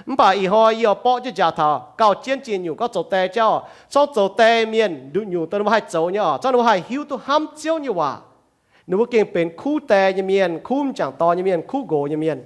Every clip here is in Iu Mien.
Mv baac ih hnoi yie oix borqv jienv njaaux taux gauh jienv jiex nyungc gorngv zoux die jauv oc. Corngv zoux die mienh nduqc nyungc dongh ninh mbuo haih zoux nyei oc, corngv ninh mbuo haih hiuv duqv hnamv Ziouv nyei waac. Ninh mbuo gengh benx kuv die nyei mienh, kuv m'jangc dorn nyei mienh, kuv nqox nyei mienh.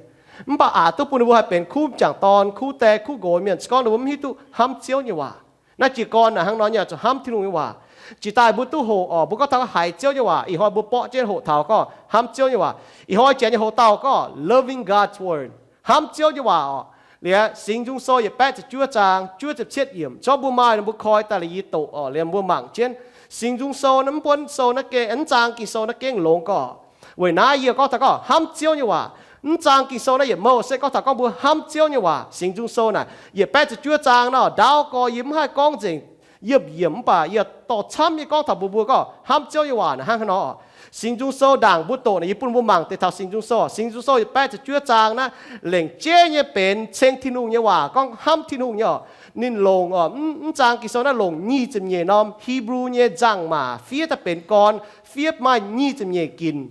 Mv baac aqc duqv bun ninh mbuo haih benx kuv m'jangc dorn, kuv die, kuv nqox nyei mienh, se gorngv ninh mbuo mv hiuv duqv hnamv Ziouv nyei waac. Naaiv jiez gorn naaic hnangv nor nyei oc, zuqc hnamv Tin-Hungh nyei waac. Jiex daaih mbuo duqv hoqc oc, mbuo gorngv taux haiz Ziouv nyei waac. Ih hnoi mbuo borqv jienv hoqc taux gorngv hnamv Ziouv nyei waac. Ih hnoi janx nyei hoc-dauh gorngv loving God's word, hnamv Ziouv nyei waac oc. Liuz Singx Nzung Sou yietc baeqv ziepc juov zaang juov ziepc cietv yiemc, corngv mbuo maaih nor mbuo koi daaih liuz yie doqc oc, liuz mbuo mangc jienv. Singx Nzung Sou naaiv mv buonv sou naaiv gengh, mv zaang Ging-Sou naaiv gengh longx gorqv. Weic naaiv yie gorngv taux gorngv hnamv Ziouv nyei waac. Mv zaang Ging-Sou naaiv yietc mouh se gorngv taux gorngv mbuo hnamv Ziouv nyei waac. Singx Nzung Sou naaic yietc baeqv ziepc juov zaang nor, ndaauv gorx yie mv haih gorngv nzengc, yiem yiemc, mv baac yie dorh camv nyei gorngv taux mbuo, mbuo gorngv hnamv Ziouv nyei waac naaic hnangv haaix nor. Singx Nzung Sou ndaangc mbuo doqc naaic, yie bun mbuo mangc deix taux Singx Nzung Sou. Singx Nzung Sou yietc baeqv ziepc juov zaang naaiv lengc jeiv nyei benx ceng Tin-Hungh nyei waac, gorngv hnamv Tin-Hungh nyei oc. Ninh longc oc, mv zaang Ging-Sou naaiv longc nyic ziepc nyeic norm Hipv^lu nyei nzangc-maac fiev daaih benx gorn, fiev maaih nyic ziepc nyeic ginc.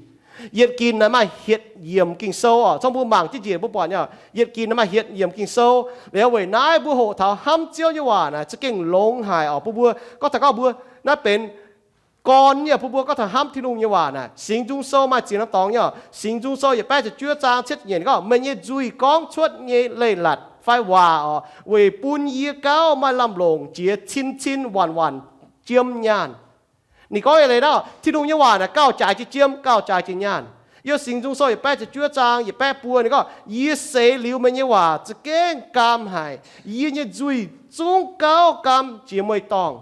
Yietc ginc naaic maaih hietc yiemc Ging-Sou oc. Corngv mbuo mangc jienv njiec mbuo buatc nyei, yietc ginc naaic maaih hietc yiemc Ging-Sou. Liuz weic naaiv mbuo hoqc taux hnamv Ziouv nyei waac naaic za'gengh longx haic oc. Bun mbuo gorngv taux gorngv mbuo naaiv benx gorn nyei, bun mbuo gorngv taux hnamv Tin-Hungh nyei waac naaic. Singx Nzung Sou maaih ziex norm dorngx nyei oc. Singx Nzung Sou yietc baeqv ziepc juov zaang cietv nyeic gorngv, meih nyei nzuih gorngv cuotv nyei leiz-latc fai waac oc, weic bun yie gauh maaih lamh longc jiex cin-cin waanc-waanc jiem nyaanh. Ninh gorngv eix leiz naaiv, Tin-Hungh nyei waac naaic gauh jaaix jiex jiem, gauh jaaix jiex nyaanh. Yiem Singx Nzung Sou yietc baeqv ziepc juov zaang yietc baeqv buo ninh gorngv, yie seix liuz meih nyei waac za'gengh gaam haic. Yie nyei nzuih zungv gauh gaam jiex mueiz-dorngh.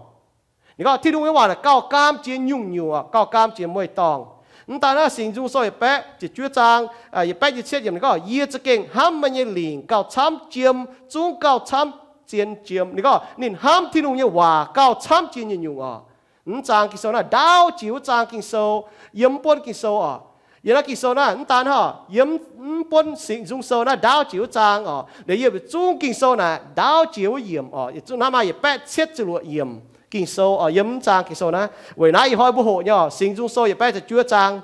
Ninh gorngv Tin-Hungh nyei waac naaic gauh gaam jiex nyungc-nyungc, gauh gaam jiex mueiz-dorngh. Mv daan naaiv Singx Nzung Sou yietc baeqv ziepc juov zaang, yietc baeqv nyic ziepc yietv yiemc ninh gorngv, yie za'gengh hnamv meih nyei lingc gauh camv jiem, zungv gauh camv zien jiem. Ninh gorngv ninh hnamv Tin-Hungh nyei waac gauh camv jiex nyungc-nyungc oc. Mv zaang Ging-Sou naaiv ndaauv jiex wuov zaang Ging-Sou, yiem mv buonv Ging-Sou oc. Yiem naaiv Ging-Sou naaiv mv daan hnangv, yiem mv buonv Singx Nzung Sou naaiv ndaauv jiex wuov zaang oc. Liuz yiem yietc zungv Ging-Sou naaic ndaauv jiex wuov yiemc oc. Yietc zungv naaiv maaih yietc baeqv cietv ziepc luoqc yiemc Ging-Sou oc, yiem mv zaang Ging-Sou naaiv. Weic naaiv ih hnoi mbuo hoqc nyei oc, Singx Nzung Sou yietc baeqv ziepc juov zaang,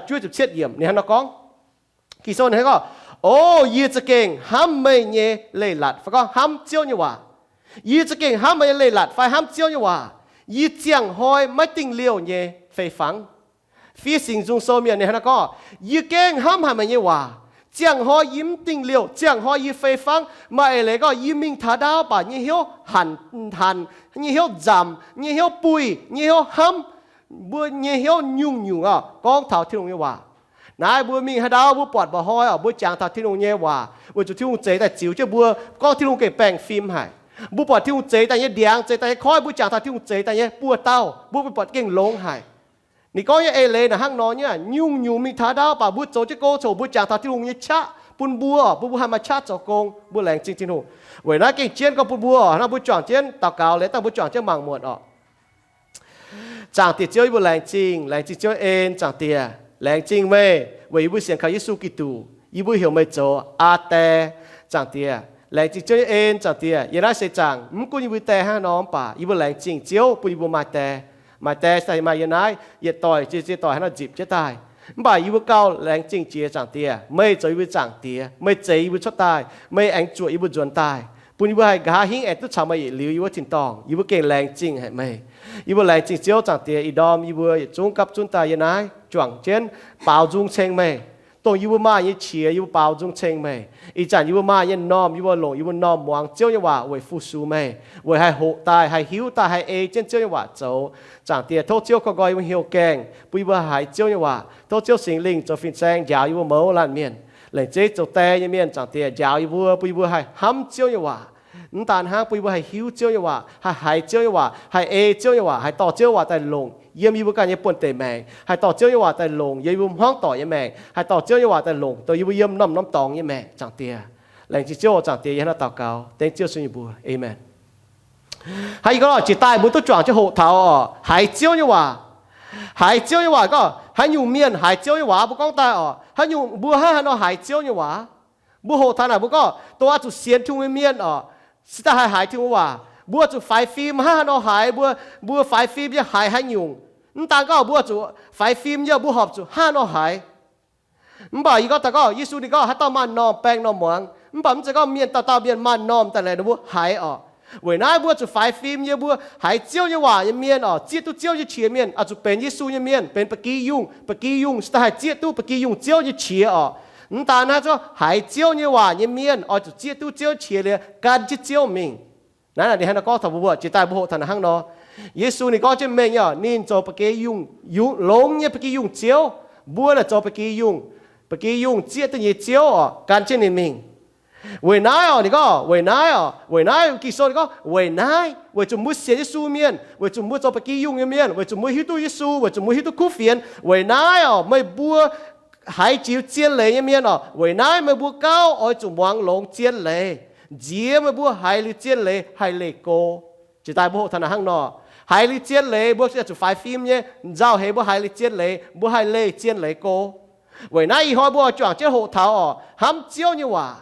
juov ziepc cietv yiemc ninh hnangv nor gorngv, Ging-Sou ninh gorngv, O yie za'gengh hnamv meih nyei leiz-latc, fai gorngv hnamv Ziouv nyei waac. Yie za'gengh hnamv meih nyei leiz-latc fai hnamv Ziouv nyei waac. Yie ziangh hnoi maiv dingh liouh nyei fei fangv. Fiev Singx Nzung Sou mienh ninh hnangv nor gorngv, Yie gengh hnamv haic meih nyei waac. Ziangh hnoi yie mv dingh liouh, ziangh hnoi yie fei fangv. Maaih eix leiz gorngv yie mingh taux ndaauv baac nyei hnyouv hanc, hanc, nyei hnyouv nzamc, nyei hnyouv buih, nyei hnyouv hnamv, mbuo nyei hnyouv nyungc-nyungc oc gorngv taux Tin-Hungh nyei waac. Naaiv mbuo mingh haaix ndau mbuo buatc mba'hnoi oc, mbuo jangx taux Tin-Hungh nyei waac weic zuqc Tin-Hungh zeix daaih ziux jienv mbuo, gorngv Tin-Hungh gengh baengh fim haic. Mbuo buatc Tin-Hungh zeix daaih nyei ndiangx, zeix daaih nyei koiv, mbuo jangx taux Tin-Hungh zeix daaih nyei buoz-dauh, mbuo buatc gengh longx haic. Ninh gorngv nyei eix leiz naaic hnangv nor nyei, nyungc-nyungc mingh taux ndaauv baac mbuo zoux jienv gong coc, mbuo jangx taux Tin-Hungh nyei qaqv bun mbuo oc, bun mbuo haih maaih qaqv zoux gong, mbuo laengz zingh Tin-Hungh. Weic naaiv gengh jienv gorngv bun mbuo oc, hnangv mbuo juangc jienv daux gaux liuz dangh mbuo juangc jienv mangc muonc oc. Zaangc Diex Ziouv, yie mbuo laengz zingh, laengz zingh Ziouv en, Zaangc Diex. Laengz zingh meih weic yie mbuo sienx kaux Yesu Giduc, yie mbuo heuc meih zoux Aa Die. Zaangc Diex, laengz zingh Ziouv nyei en, Zaangc Diex. Yiem naaiv seix zaangc mv gunv yie mbuo die hnangv haaix nor mv baac yie mbuo laengz zingh Ziouv bun yie mbuo maaih die. Maaih die se daaih maaih yiem naaiv, yietc doic jiex yietc doic haaix nor nzipc jienv daaih. Mv baac yie mbuo gauh laengz zingh jiex, Zaangc Diex, meih zoux yie mbuo Zaangc Diex, meih zeix yie mbuo cuotv daaih, meih aengx zuoqc yie mbuo nzuonx daaih, bun yie mbuo haih nqa'haav hingv aengx duqv caux meih yietc liuz yiem wuov tin-dorngh. Yie mbuo gengh laengz zingh haic meih. Yie mbuo laengz zingh Ziouv, Zaangc Diex, ih ndorm yie mbuo yietc zungv gapv zunv daaih yiem naaiv juangc jienv baaux nzung ceng meih. Dongh yie mbuo maaih nyei qiex yie mbuo baaux nzung ceng meih. Ih zanc yie mbuo maaih nyei m'normh yie mbuo longc yie mbuo m'normh muangx Ziouv nyei waac weic fu-sux meih, weic haih hoqc daaih, haih hiuv daaih, haih ei jienv Ziouv nyei waac zoux. Zaangc Diex, tov Ziouv koi nqoi yie mbuo hnyouv gaengh, bun yie mbuo haiz Ziouv nyei waac. Tov Ziouv Singx Lingh zoux fin-saeng njaaux yie mbuo mouz laanh mienh, lengc zeiv zoux die nyei mienh, Zaangc Diex, njaaux yie mbuo, bun yie mbuo haih hnamv Ziouv nyei waac. Mv daan hnangv, bun yie mbuo haih hiuv Ziouv nyei waac, haih haiz Ziouv nyei waac, haih ei Ziouv nyei waac, haih dorh Ziouv waac daaih longc yiem yie mbuo ganh nyei buonv-deic maengc, haih dorh Ziouv nyei waac daaih longc yiem yie mbuo hmuangv doic nyei maengc, haih dorh Ziouv nyei waac daaih longc dongh yie mbuo yiem norm-norm dorngx nyei maengc, Zaangc Diex. Laengz zingh Ziouv, Zaangc Diex, yie hnangv naaiv daux gaux dengv Ziouv sun nyei mbuox. Aamen. Hnangv yie gorngv, jiex daaih mbuo duqv juangc jienv hoqc taux oc, haiz Ziouv nyei waac. Haiz Ziouv nyei waac gorngv, haaix nyungc mienh haiz Ziouv nyei waac, mbuo gorngv daaih oc, haaix nyungc mbuo hnangv haaix nor haiz Ziouv nyei waac? Mbuo hoqc taux naaic mbuo gorngv, dongh oix zuqc sienx Tin-Hungh nyei mienh oc, se daaih haih haiz Tin-Hungh waac. Mbuo zuqc faix fim hnangv haaix nor haiz, mbuo, mbuo faix fim yie haiz haaix nyungc? Mv daan gorngv mbuo zuqc faix fim yie, mbuo horpc zuqc hnangv haaix nor haiz? Mv baac yie gorngv daaih gorngv, Yesu ninh gorngv, haaix dauh maaih m'normh baengh m'normh muangx, Mv baac mv zeiz gorngv mienh dauh dauh mienh maaih normh daaih laengz ninh mbuo haiz orqc. Weic naaiv mbuo zuqc faix fim nyei, mbuo haiz Ziouv nyei waac nyei mienh orqc, zieqv duqv Ziouv nyei qiex mienh, oix zuqc benx Yesu nyei mienh, benx ba'gi yungh. Ba'gi yungh se daaih haih zieqv duqv ba'gi yungh Ziouv nyei qiex orqc. Mv daan naaiv, haiz Ziouv nyei waac nyei mienh oix zuqc zieqv duqv Ziouv qiex liuz gan jienv Ziouv mingh. Naaiv ninh hnangv naaiv gorngv taux mbuo, jiex daaih mbuo hoqc taux naaiv hnangv nor. Yesu ninh gorngv jienv mengh nyei orqc, ninh zoux ba'gi yungh, yungh, longx nyei ba'gi yungh Ziouv. Mbuo naaic zoux ba'gi yungh, ba'gi yungh zieqv duqv nyei Ziouv orqc, gan jienv ninh mingh. Weic naaiv orqc, ninh gorngv weic naaiv orqc, weic naaiv Ging-Sou ninh gorngv weic naaiv, weic zuqc mbuo sienx Yesu mienh, weic zuqc mbuo zoux ba'gi yungh nyei mienh, weic zuqc mbuo hiuv duqv Yesu, weic zuqc mbuo hiuv duqv kuv fienx. Weic naaiv orqc, meih mbuo haiz jiex zien leiz nyei mienh orqc, weic naaiv meih mbuo gauh oix zuqc muangx longx zien leiz, nziex meih mbuo haiz liuz zien leiz haih leih go. Jiex daaih mbuo hoqc taux naaiv hnangv nor, haiz liuz zien leiz mbuo zuqc faix fim nyei. Nzauh heix mbuo haiz liuz zien leiz, mbuo haih leih zien leiz go. Weic naaiv ih hnoi mbuo oix juangc jienv hoqc taux orqc, hnamv Ziouv nyei waac.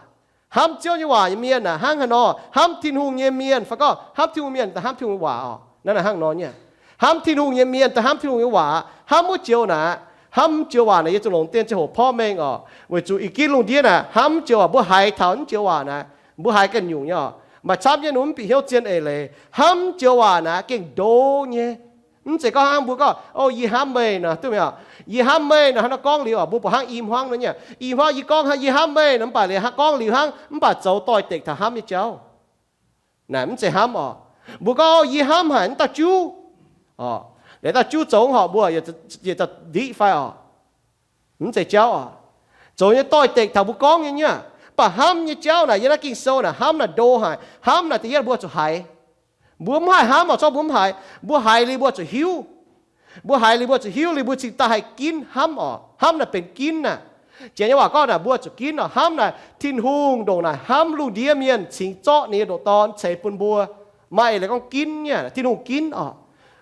Hnamv Ziouv nyei waac nyei mienh naaic hnangv haaix nor? Hnamv Tin-Hungh nyei mienh fai gorngv hnamv Tin-Hungh mienh daaih hnamv Tin-Hungh nyei waac orqc? Naaiv hnangv nor nyei. Hnamv Tin-Hungh nyei mienh daaih hnamv Tin-Hungh nyei waac. Hnamv wuov joux naaic, hnamv joux waac naaic yie zuqc longc dien ziangh hoc porv mengh orqc. Weic zuqc ih ginv lungh ndiev naaic hnamv joux waac, mbuo haiz taux wuov joux waac naaic, mbuo haiz ganh nyungc nyei orqc. Maaih camv nyei ninh mv bieqc hnyouv zien eix leiz. Hnamv joux waac naaic gengh ndo nyei. Mv zeiz gorngv hnangv mbuo gorngv, O, yie hnamv meih nor, duqv mingh orqc. Yie hnamv meih nor, hnangv nor gorngv liuz orqc, mbuo buatc hnangv i hmuangv nor nyei. I hmuangv yih gorngv, Yie hnamv meih nor, mv baac liuz hnangv gorngv liuz hnangv, mv baac zoux doix-dekc taux hnamv nyei jauv. Naaic mv zeiz hnamv orqc. Mbuo gorngv, O, yie hnamv haic wuov dauh juv. Liuz dauh juv zoux horpc mbuo yietc dauh ndiqv fai orqc? Mv zeiz jauv orqc. Zoux nyei doix-dekc taux mbuo gorngv nyei nyei. Mv baac hnamv nyei jauv naaic yiem naaiv Ging-Sou naaic hnamv naaic ndo haic. Hnamv naaic da'yietv mbuo zuqc haiz. Mbuo mv haih hnamv orqc, zorqv mbuo mv haiz. Mbuo haiz liuz mbuo zuqc hiuv. Mbuo haiz liuz mbuo zuqc hiuv liuz mbuo cingx daaih haih ginv hnamv orqc. Hnamv naaic benx ginv naaic. Janx nyei waac gorngv naaic mbuo zuqc ginv orqc. Hnamv naaic Tin-Hungh ndongc naaic hnamv lungh ndiev mienh cingx zorqv ninh nyei ndoqc Dorn ceix bun mbuo. Maaih eix leiz gorngv ginv nyei, Tin-Hungh ginv orqc.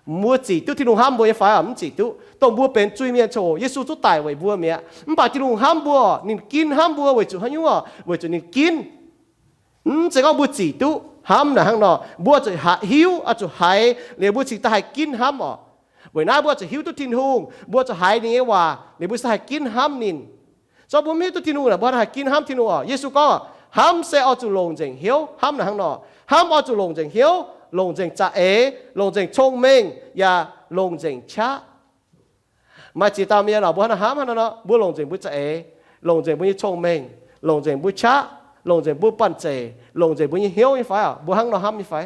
Mbuo zic duqv Tin-Hungh hnamv mbuo nyei fai orqc? Mv zic duqv. Dongh mbuo benx zuiz-mienh coc Yesu zuqv daic weic mbuo mi'aqv. Mv baac Tin-Hungh hnamv mbuo orqc, ninh ginv hnamv mbuo weic zuqc haaix nyungc orqc? Weic zuqc ninh ginv. Mv zeiz gorngv mbuo zic duqv hnamv naaic hnangv nor, mbuo zuqc hiuv, oix zuqc haiz liuz mbuo cingx daaih haih ginv hnamv orqc. Weic naaiv mbuo zuqc hiuv duqv Tin-Hungh, mbuo zuqc haiz ninh nyei waac liuz mbuo cingx haih ginv hnamv ninh. Zorqv mbuo mv hiuv duqv Tin-Hungh naaic, mbuo haih ginv hnamv Tin-Hungh orqc? Yesu gorngv orqc, hnamv se oix zuqc longc nzengc hnyouv. Hnamv naaic hnangv nor, hnamv oix zuqc longc nzengc hnyouv, longc nzengc za'eix, longc nzengc cong-mengh, yaac longc nzengc qaqv. Maaih ziex dauh mienh orqc, mbuo hnangv nor hnamv hnangv nor, mbuo longc nzengc mbuo za'eix, longc nzengc mbuo nyei cong-mengh, longc nzengc mbuo qaqv, longc nzengc mbuo banh zeic, longc nzengc mbuo nyei hnyouv nyei fai orqc? Mbuo hnangv nor hnamv nyei fai?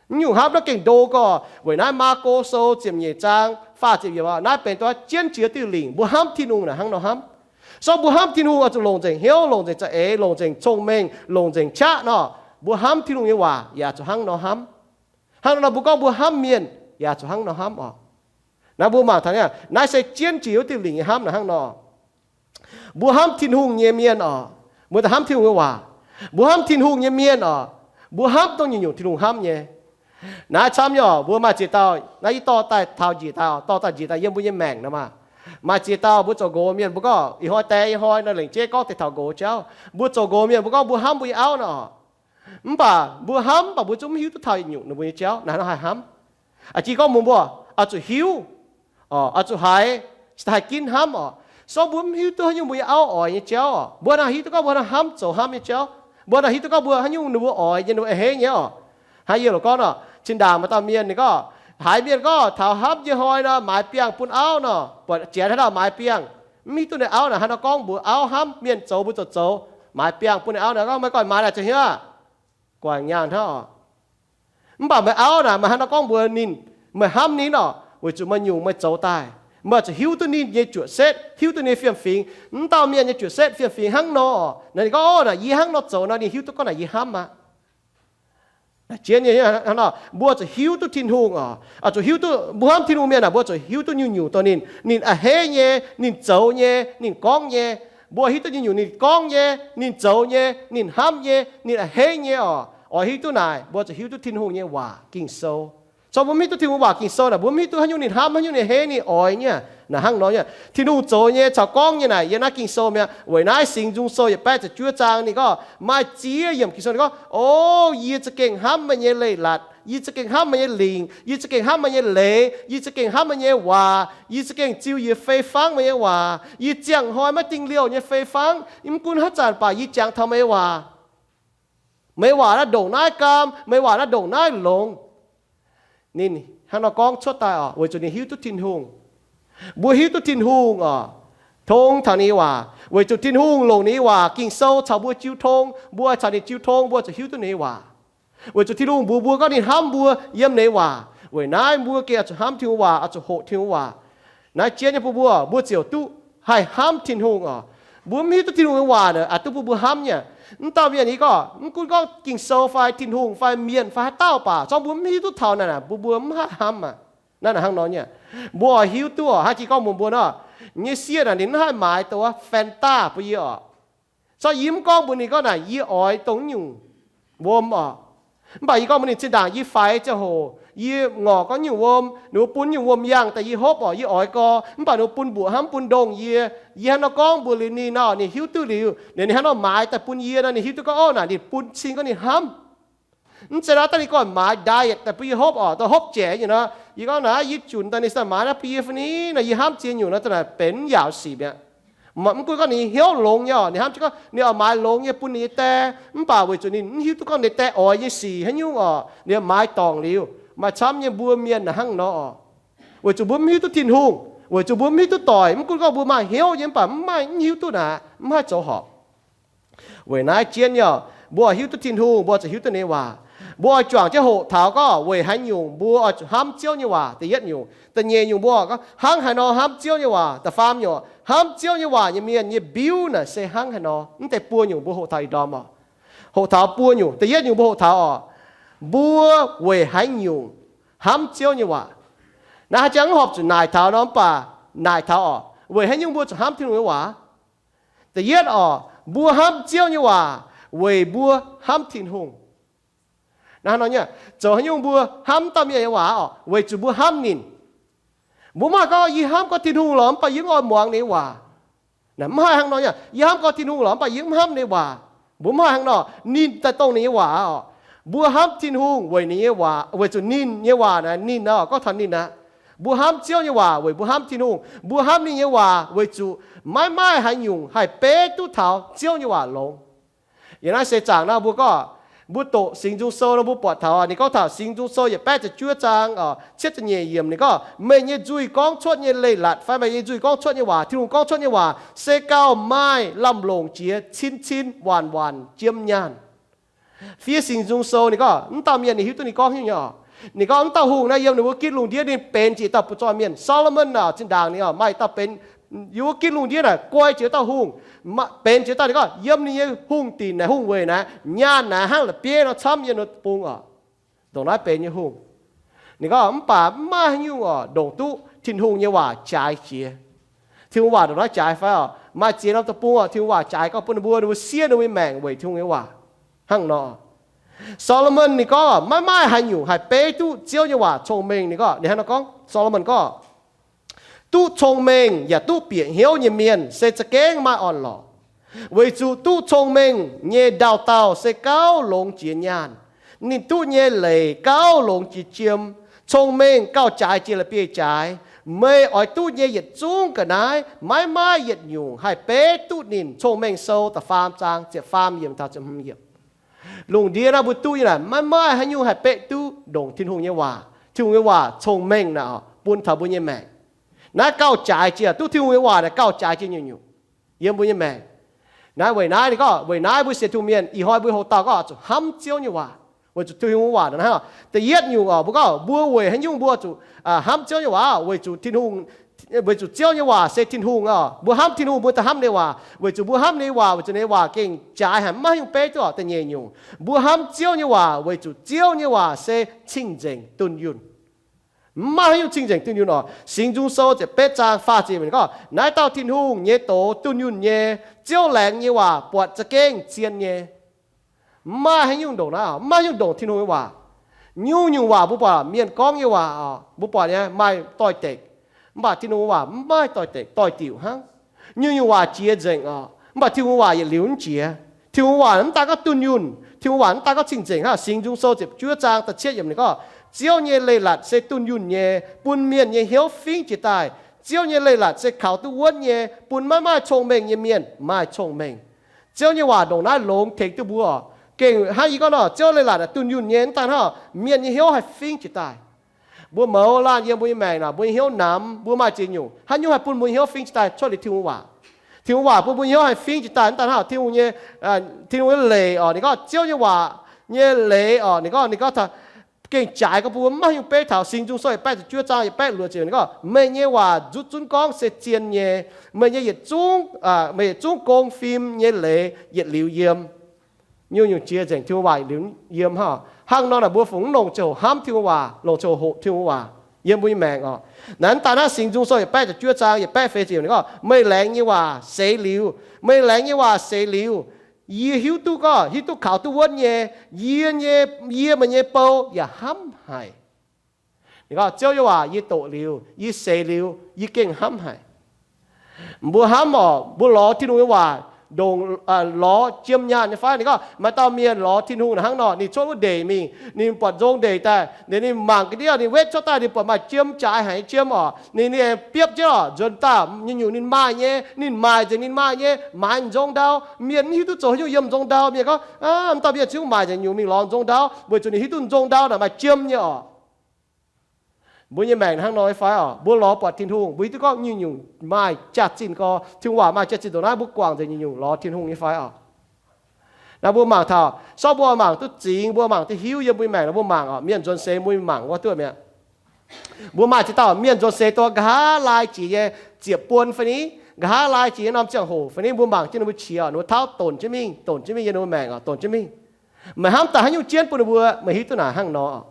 Mv nyungc hnamv naaiv gengh ndo gorqv. Weic naaiv Maako Sou ziepc nyeic zaang faah ziepc yiemc, naaiv benx dongh jienv jiex diuh lingc mbuo hnamv Tin-Hungh naaic hnangv nor hnamv. Zorqv mbuo hnamv Tin-Hungh oix zuqc longc nzengc hnyouv, longc nzengc za'eix, longc nzengc cong-mengh, longc nzengc qaqv nor, mbuo hnamv Tin-Hungh nyei waac yaac zuqc hnangv nor hnamv. Hnangv nor mbuo gorngv mbuo hnamv mienh yaac zuqc hnangv nor hnamv orqc. Naaiv mbuo mangc taux naaiv se jienv jiex wuov diuh lingc nyei hnamv naaic hnangv nor. Mbuo hnamv Tin-Hungh nyei mienh orqc, mbuo daaih hnamv Tin-Hungh nyei waac. Mbuo hnamv Tin-Hungh nyei mienh orqc, mbuo hnamv dongh nyungc-nyungc Tin-Hungh hnamv nyei. Naaiv camv nyei orqc, mbuo maaih ziex dauh naaiv yie dorh daaih taux njiec daaih orqc, dorh daaih njiec daaih yiem mbuo nyei maengc nor maah. Maaih ziex dauh mbuo zoux nqox mienh mbuo gorngv ih hnoi deix ih hnoi nor lengc jeiv gorngv deix taux nqox jauv. Mbuo zoux nqox mienh mbuo gorngv mbuo hnamv mbuo nyei auv nor orqc. Mv baac mbuo hnamv mv baac mbuo zungv mv hiuv duqv taux nyungc ninh mbuo nyei jauv naaiv hnangv haaix hnamv. A'jinv gorngv mbuox mbuo oix zuqc hiuv, oix zuqc haiz, cingx daaih haih ginv hnamv orqc. Sorng mbuo mv hiuv duqv haaix nyungc mbuo nyei auv oix nyei jauv orqc. Mbuo hnangv hiuv duqv gorngv mbuo hnangv hnamv zoux hnamv nyei jauv. Mbuo hnangv hiuv duqv gorngv mbuo haaix nyungc ninh mbuo oix nyei, ninh mbuo a'hneiv nyei orqc. Hnangv yie loc gorngv nor, zinh ndaangc maaih dauh mienh ninh gorngv, haiz mienh gorngv taux hnamv nyei hnoi nor maaiz biangh bun auv nor, buatc janx haaix dauh maaiz biangh, mv hiuv duqv ninh auv naaic haaix nor gorngv mbuox auv hnamv, mienh zoux mbuo zoux zoux, maaiz biangh bun ninh auv naaic gorngv, Meih ganh maaiz naaic zoux hnyouv, guangc nyaanh hnangv orqc. Mv baac meih auv naaic meih hnangv nor gorngv mbuox ninh, meih hnamv ninh orqc, weic zuqc meih nyungc meih zoux daaih, meih zuqc hiuv duqv ninh nyei juoqc setv, hiuv duqv ninh fiem-fingx. Mv dauh mienh nyei juoqc setv fiem-fingx hnangv nor orqc. Naaic ninh gorngv, Orqv, naaic yie hnangv nor zoux nor ninh hiuv duqv gorngv naaic yie hnamv aqv. Mbuo zuqc hiuv duqv Tin-Hungh oc, zuqc hiuv duqv mbuo hnamv Tin-Hungh mienh aah, mbuo zuqc hiuv duqv nyungc-nyungc dongh ninh, ninh a'hneiv nyei, ninh zoux nyei, ninh gorngv nyei. Mbuo hiuv duqv nyungc-nyungc ninh gorngv nyei, ninh zoux nyei, ninh hnamv nyei, ninh a'hneiv nyei oc. Oix hiuv duqv naaic, mbuo zuqc hiuv duqv Tin-Hungh nyei waac Ging-Sou. Corc mbuo mv hiuv duqv Tin-Hungh waac Ging-Sou naaic, mbuo mv hiuv duqv haaix nyungc ninh hnamv, haaix nyungc ninh a'hneiv, ninh oix nyei. Naaic hnangv nor nyei, Tin-Hungh zoux nyei caux gorngv nyei naaic yiem naaiv Ging-Sou mi'aqv. Weic naaiv Singx Nzung Sou yietc baeqv ziepc juov zaang ninh gorngv, maaih ziex yiemc Ging-Sou ninh gorngv, O, yie za'gengh hnamv meih nyei leiz-latc, yie za'gengh hnamv meih nyei lingc, yie za'gengh hnamv meih nyei leiz, yie za'gengh hnamv meih nyei waac, yie za'gengh ziux yie fei fangv meih nyei waac, yie ziangh hnoi maiv dingh liouh nyei fei fangv, mv gunv haaix zanc baac yie jangx taux meih nyei waac. Meih waac naaiv ndongc naaiv gaam, meih waac naaiv ndongc naaiv longx. Ninh hnangv nor gorngv cuotv daaih oc, weic zuqc ninh hiuv duqv Tin-Hungh. Mbuo hiuv duqv Tin-Hungh oc, tong taux ninh nyei waac, weic zuqc Tin-Hungh longc ninh nyei waac, Ging-Sou caux mbuo jiu tong, mbuo caux ninh jiu tong, mbuo zuqc hiuv duqv ninh nyei waac. Weic zuqc Tin-Hungh mbuox mbuo gorngv ninh hnamv mbuo yiem ninh nyei waac. Weic naaiv mbuo gengh oix zuqc hnamv Tin-Hungh waac, oix zuqc hoqc Tin-Hungh waac. Naaiv jienv nyei bun mbuo, mbuo ziouc duqv haih hnamv Tin-Hungh oc. Mbuo mv hiuv duqv Tin-Hungh nyei waac naaic, aqc duqv bun mbuo hnamv nyei. Mv dauh mienh yie gorngv, mv gunv gorngv Ging-Sou fai Tin-Hungh fai mienh fai haaix dauh baac, zorngv mbuo mv hiuv duqv taux naaic, mbuo mbuo mv haih hnamv aqv. Naaiv hnangv nor nyei. Mbuo oix hiuv duqv oc, hnangv jiex gorngv mbuox mbuo nor, nyei sieqv naaic ninh mv haih maaiz douc Fanta bun yie oc. Zorngv yie mv gorngv mbuox ninh gorngv naaic yie oix dongh nyungc wuom oc. Mv baac yie gorngv mbuox ninh zinh ndaangc yie faix ziangh hoc, yie ngorc gorngv nyungc wuom, ninh mbuo bun nyungc wuom yangh daaih yie hopv oc, yie oix gau. Mv baac ninh mbuo bun mbuoqc hnamv bun ndongh yie. Yie hnangv nor gorngv mbuox liuz ninh nor, ninh hiuv duqv liuz, ninh hnangv nor maaiz daaih bun yie nor, ninh hiuv duqv gorngv, ov, naaic ninh bun cing gorngv ninh hnamv. Mv zeiz nor daaih ninh gorngv maaiz diet daaih bun yie hopv oc, daaih hopv jaic nyei nor, yie gorngv naaic yie junc daaih ninh maaiz naaiv bun yie fai ni nor, yie hnamv ziex nyungc nor, daaih naaic benx yaauc sic mi'aqv. Mv gunv gorngv ninh hnyouv longx nyei oc, ninh hnamv jienv gorngv ninh oix maaiz longx nyei bun ninh nyei die, mv baac weic zuqc ninh mv hiuv duqv gorngv ninh die oix nyei sic haaix nyungc oc, ninh maaiz dorngc liuz. Maaih camv nyei mbuo mienh naaic hnangv nor oc. Weic zuqc mbuo mv hiuv duqv Tin-Hungh, weic zuqc mbuo mv hiuv duqv doic, mv gunv gorngv mbuo maaih hnyouv nyei mv baac mv maaih, mv hiuv duqv naaic, mv haih zoux horpc. Weic naaiv jienv nyei oc, mbuo hiuv duqv Tin-Hungh, mbuo zuqc hiuv duqv ninh nyei waac. Mbuo oix juangc jienv hoqc taux gorngv weic haaix nyungc mbuo oix zuqc hnamv Ziouv nyei waac. Da'yietv nyungc, da'nyeic nyungc mbuo gorngv hnangv haaix nor hnamv Ziouv nyei waac. Da'faam nyungc, hnamv Ziouv nyei waac nyei mienh nyei mbiuv naaic se hnangv haaix nor. Mv deix buo nyungc mbuo hoqc taux ih ndorm oc. Hoqc taux buo nyungc. Da'yietv nyungc mbuo hoqc taux oc, mbuo weic haaix nyungc hnamv Ziouv nyei waac. Naaiv haaix jangx mv horpc zuqc naaic taux nor, mv baac naaic taux oc, weic haaix nyungc mbuo zuqc hnamv Tin-Hungh nyei waac. Da'yietv oc, mbuo hnamv Ziouv nyei waac weic mbuo hnamv Tin-Hungh. Naaiv nor nyei, zoux haaix nyungc mbuo hnamv dauh mienh nyei waac oc? Weic zuqc mbuo hnamv ninh. Mbuo mv haih gorngv, yie hnamv gorngv Tin-Hungh lorqc, mv baac yie mv oix muangx ninh nyei waac. Naaiv mv haih hnangv nor nyei. Yie hnamv gorngv Tin-Hungh lorqc, mv baac yie mv hnamv ninh nyei waac. Mbuo mv haih hnangv nor. Ninh daaih dongh ninh nyei waac oc. Mbuo hnamv Tin-Hungh weic ninh nyei waac, weic zuqc ninh nyei waac naaic, ninh oc, gorngv taux ninh aqv. Mbuo hnamv Ziouv nyei waac weic mbuo hnamv Tin-Hungh. Mbuo hnamv ninh nyei waac weic zuqc maiv maaih haaix nyungc haih beiv duqv taux Ziouv nyei waac longx. Yiem naaiv seix zaangc nor mbuo gorngv, mbuo doqc Singx Nzung Sou nor mbuo buatc taux, ninh gorngv taux Singx Nzung Sou yietc baeqv ziepc juov zaang, cietv ziepc nyeic yiemc, ninh gorngv, meih nyei nzuih gorngv cuotv nyei leiz-latc fai meih nyei nzuih gorngv cuotv nyei waac, Tin-Hungh gorngv cuotv nyei waac, se gauh maaih lamh longc jiex cin-cin waanc-waanc jiem nyaanh. Fiev Singx Nzung Sou ninh gorngv, mv dauh mienh ninh hiuv duqv ninh gorngv haaix nyungc nyei oc. Ninh gorngv mv dauh hungh naaiv yiem ninh wuov ginv lungh ndiev ninh benx jiex dauh butv-zoih mienh. Solomon naaic zinh ndaangc ninh oc, maaih dauh benx, yiem wuov ginv lungh ndiev naaic guai jiex dauh hungh, benx jiex dauh, ninh gorngv yiem ninh nyei hungh dinc naaic, hungh weic naaic, nyaanh naaic hnangv la'bieiv nor camv yiem ninh bung oc. Ndongc naaiv benx nyei hungh. Ninh gorngv mv baac mv maaih haaix nyungc oc ndongc duqv Tin-Hungh nyei waac jaaix jiex. Tin-Hungh waac ndongc naaiv jaaix fai oc? Maaih ziex norm deic-bung oc, Tin-Hungh waac jaaix gauh bun ninh mbuo, ninh mbuo siev ninh mbuo nyei maengc weic Tin-Hungh nyei waac. Hnangv nor, Solomon ninh gorngv, maiv maaih haaix nyungc haih beiv duqv Ziouv nyei waac cong-mengh. Ninh gorngv, ninh hnangv nor gorngv, Solomon gorngv, duqv cong-mengh yaac duqv bieqc hnyouv nyei mienh se za'gengh maaih orn-lorqc, weic zuqc duqv cong-mengh nyei ndau-dauh se gauh longx jiex nyaanh. Ninh duqv nyei leiz gauh longx jiex jiem. Cong-mengh gauh jaaix jiex la'bieiv-jaaix. Meih oix duqv nyei yietc zungv ga'naaiv maiv maaih yietc nyungc haih beiv duqv ninh. Cong-Mengh Sou da'faam zaang ziepc faam yiemc taux ziepc hmz yiemc. Lungh ndiev naaiv mbuo duqv nyei naaic, maiv maaih haaix nyungc haih beiv duqv ndongc Tin-Hungh nyei waac. Tin-Hungh nyei waac cong-mengh naaic, bun taux mbuo nyei maengc. Naaiv gauh jaaix jiex, duqv Tin-Hungh nyei waac naaic gauh jaaix jiex nyungc-nyungc yiem mbuo nyei maengc. Naaiv weic naaiv ninh gorngv, weic naaiv mbuo sienx Tin-Hungh mienh ih hnoi mbuo hoqc dauh gorngv zuqc hnamv Ziouv nyei waac, weic zuqc Tin-Hungh nyei waac naaiv. Da'yietv nyungc oc, mbuo gorngv mbuo weic haaix nyungc mbuo zuqc hnamv Ziouv nyei waac, weic zuqc Tin-Hungh, weic zuqc Ziouv nyei waac se Tin-Hungh oc. Mbuo hnamv Tin-Hungh mbuo daaih hnamv ninh nyei waac, weic zuqc mbuo hnamv ninh nyei waac, weic zuqc ninh nyei waac gengh jaaix haic, maiv maaih haaix nyungc beiv duqv oc. Da'nyeic nyungc, mbuo hnamv Ziouv nyei waac weic zuqc Ziouv nyei waac se cing-nzengc dunh yunh. Mv maaih haaix nyungc cing-nzengc dunh yunh oc. Singx Nzung Sou ziepc betv zaang faah ziepc yiemc gorngv, naaiv dauh Tin-Hungh nyei doz dunh yunh nyei. Ziouv laengz nyei waac buatc za'gengh zien nyei. Mv maaih haaix nyungc ndongc naaiv oc, mv maaih haaix nyungc ndongc Tin-Hungh nyei waac. Nyungc-nyungc waac mbuo buatc mienh gorngv nyei waac oc, mbuo buatc nyei maaih doix-dekc, mv baac Tin-Hungh nyei waac mv maaih doix-dekc, doix-diuc hnangv. Nyungc-nyungc waac jiex nzengc oc, mv baac Tin-Hungh nyei waac yietc liuz mv jiex. Tin-Hungh nyei waac mv daaih gorngv dunh yunh, Tin-Hungh nyei waac mv daaih gorngv cing-nzengc hnangv. Singx Nzung Sou ziepc juov zaang da'cietv yiemc ninh gorngv, Ziouv nyei leiz-latc se dunh yunh nyei, bun mienh nyei hnyouv fingv jiez daaih. Ziouv nyei leiz-latc se kaux duqv wuonv nyei, bun maiv maaih cong-mengh nyei mienh maaih cong-mengh. Ziouv nyei waac ndongc naaiv longx tengx duqv mbuo oc. Gengh hnangv yie gorngv nor, Ziouv leiz-latc dunh yunh nyei, mv daaih hnangv mienh nyei hnyouv haih fingx jiez daaih. Mbuo mouz laanh yiem mbuo nyei maengc naaic, mbuo nyei hnyouv namx, mbuo maaih ziex nyungc. Haaix nyungc haih bun mbuo nyei hnyouv fingx jiez daaih? Cuotv liuz Tin-Hungh waac. Tin-Hungh waac bun mbuo nyei hnyouv haih fingx jiez daaih. Mv daaih hnangv Tin-Hungh nyei, Tin-Hungh nyei leiz orqc, ninh gorngv Ziouv nyei waac nyei leiz orqc, ninh gorngv, ninh gorngv gengh jaaix gorngv bun mbuo maiv hiuv beiv taux Singx Nzung Sou yietc baeqv ziepc juov zaang yietc baeqv luoqc ziepc, ninh gorngv, meih nyei waac nzuqc zunv gorngv se zien nyei. Meih nyei yietc zungv, meih yietc zungv gong fim nyei leiz yietc liuz yiem. Nyungc-nyungc jiex nzengc Tin-Hungh waac yietc liuz yiem hnangv. Hnangv nor naaic mbuo fungc mv longc ziangh hoc hnamv Tin-Hungh waac, longc ziangh hoc hoqc Tin-Hungh waac yiem mbuo nyei maengc orqc. Naaiv daaih naaiv Singx Nzung Sou yietc baeqv ziepc juov zaang yietc baeqv feix ziepc ninh gorngv, meih laengz nyei waac seix liuz, meih laengz nyei waac seix liuz, yie hiuv duqv gorngv hiuv duqv kaux duqv wuonv nyei, yie nyei, yie meih nyei bou yaac hnamv haic. Ninh gorngv, Ziouv nyei waac yie doqc liuz, yie seix liuz, yie gengh hnamv haic. Mbuo hnamv orqc, mbuo lorz Tin-Hungh nyei waac ndongc lorz jiem nyaanh nyei fai? Ninh gorngv maaih dauh mienh lorz Tin-Hungh naaic hnangv nor, ninh cuotv wuov ndeic mingh, ninh buatc nzong ndeic daaih, ninh mangc ga'ndiev, ninh wetv cuotv daaih, ninh buatc maaih jiem, jaaix haic nyei jiem orqc. Ninh biopv jienv orqc, nzuonx daaih nyungc-nyungc ninh maaih nyei, ninh maaic nzengc ninh maaih nyei, maaiz nzong ndau. Mienh mv hiuv duqv zoux haaix nyungc yiem nzong ndau. Mienh gorngv, mv dauh mienh zungv maaic nzengc nyungc mingh lorz nzong ndau, weic zuqc ninh hiuv duqv nzong ndau naaic maaih jiem nyei orqc. Mbuo nyei maengc hnangv nor nyei fai orqc? Mbuo lorz buatc Tin-Hungh, mbuo hiuv duqv gorngv nyungc-nyungc maaih jaax-zinh gorx, Tin-Hungh waac maaih jaax-zinh dongh naaiv, mbuo guangc nzengc nyungc-nyungc lorz Tin-Hungh nyei fai orqc? Naaiv mbuo mangc taux, sortv mbuo mangc duqv zingx, mbuo mangc duqv hiuv yiem mbuo nyei maengc nor, mbuo mangc orqc, mienh nzuonx seix mbuo mangc wuov duqv mi'aqv. Mbuo maaih ziex dauh mienh nzuonx seix dongh nqa'haav laai jiex nyei ziepc buon fai ni, nqa'haav laai jiex nyei norm ziangh hoc fai ni, mbuo mangc jienv ninh mbuo qiex, ninh mbuo tauv donc jienv mingh, donc jienv mingh yiem ninh mbuo maengc orqc, donc jienv mingh. Meih hnamv daaih haaix nyungc jienv bun ninh mbuo, meih hiuv duqv naaic hnangv nor.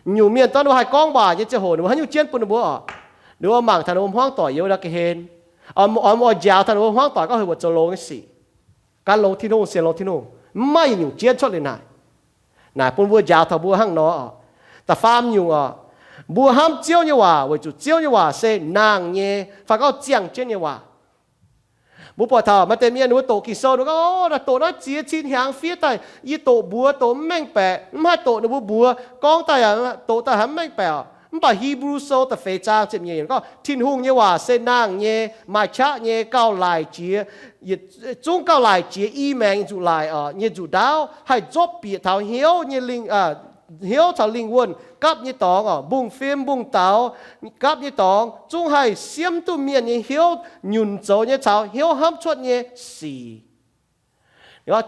Nyungc mienh dorv ninh mbuo haih gorngv waac nyei ziangh hoc, ninh mbuo haaix nyungc jienv bun ninh mbuo orqc? Ninh mbuo mangc taux ninh mbuo hmuangv doic yiem wuov dauh ga'hlen, oix, oix, oix njaaux taux ninh mbuo hmuangv doic gorngv heuc mbuo zoux longx nyei sic. Gan longx Tin-Hungh, sienx longx Tin-Hungh, mv maaih yietc nyungc jienv cuotv liuz naaic. Naaic bun mbuo njaaux taux mbuo hnangv nor orqc. Da'faam nyungc orqc, mbuo hnamv Ziouv nyei waac weic zuqc Ziouv nyei waac se nangh nyei, fai gorngv ziangh jienv nyei waac. Mbuo buatc taux maaih deix mienh ninh mbuo doqc Ging-Sou, ninh mbuo gorngv, Naaiv doqc naaiv ziex cin hnyangx fiev daaih, yie doqc mbuox doqc mv mengh baeqc, mv haih doqc ninh mbuo mbuox, gorngv daaih doqc daaih haaix mv mengh baeqc. Mv baac Hipv^lu Sou da'feix zaang ziepc nyeic gorngv, Tin-Hungh nyei waac se nangh nyei, maaih qaqv nyei, gauh laic jiex, zungv gauh laic jiex i maengx nyei nzuqc laic orqc, nyei nzuqc ndaauv, haih nzopv bieqc taux hnyouv nyei lingh, hnyouv caux lingh wuonh gapv nyei dorngx orqc, mbungv-fim mbungv-daux gapv nyei dorngx, zungv haih siemv duqv mienh nyei hnyouv nyunc zoux nyei caux hnyouv hnamv cuotv nyei sic.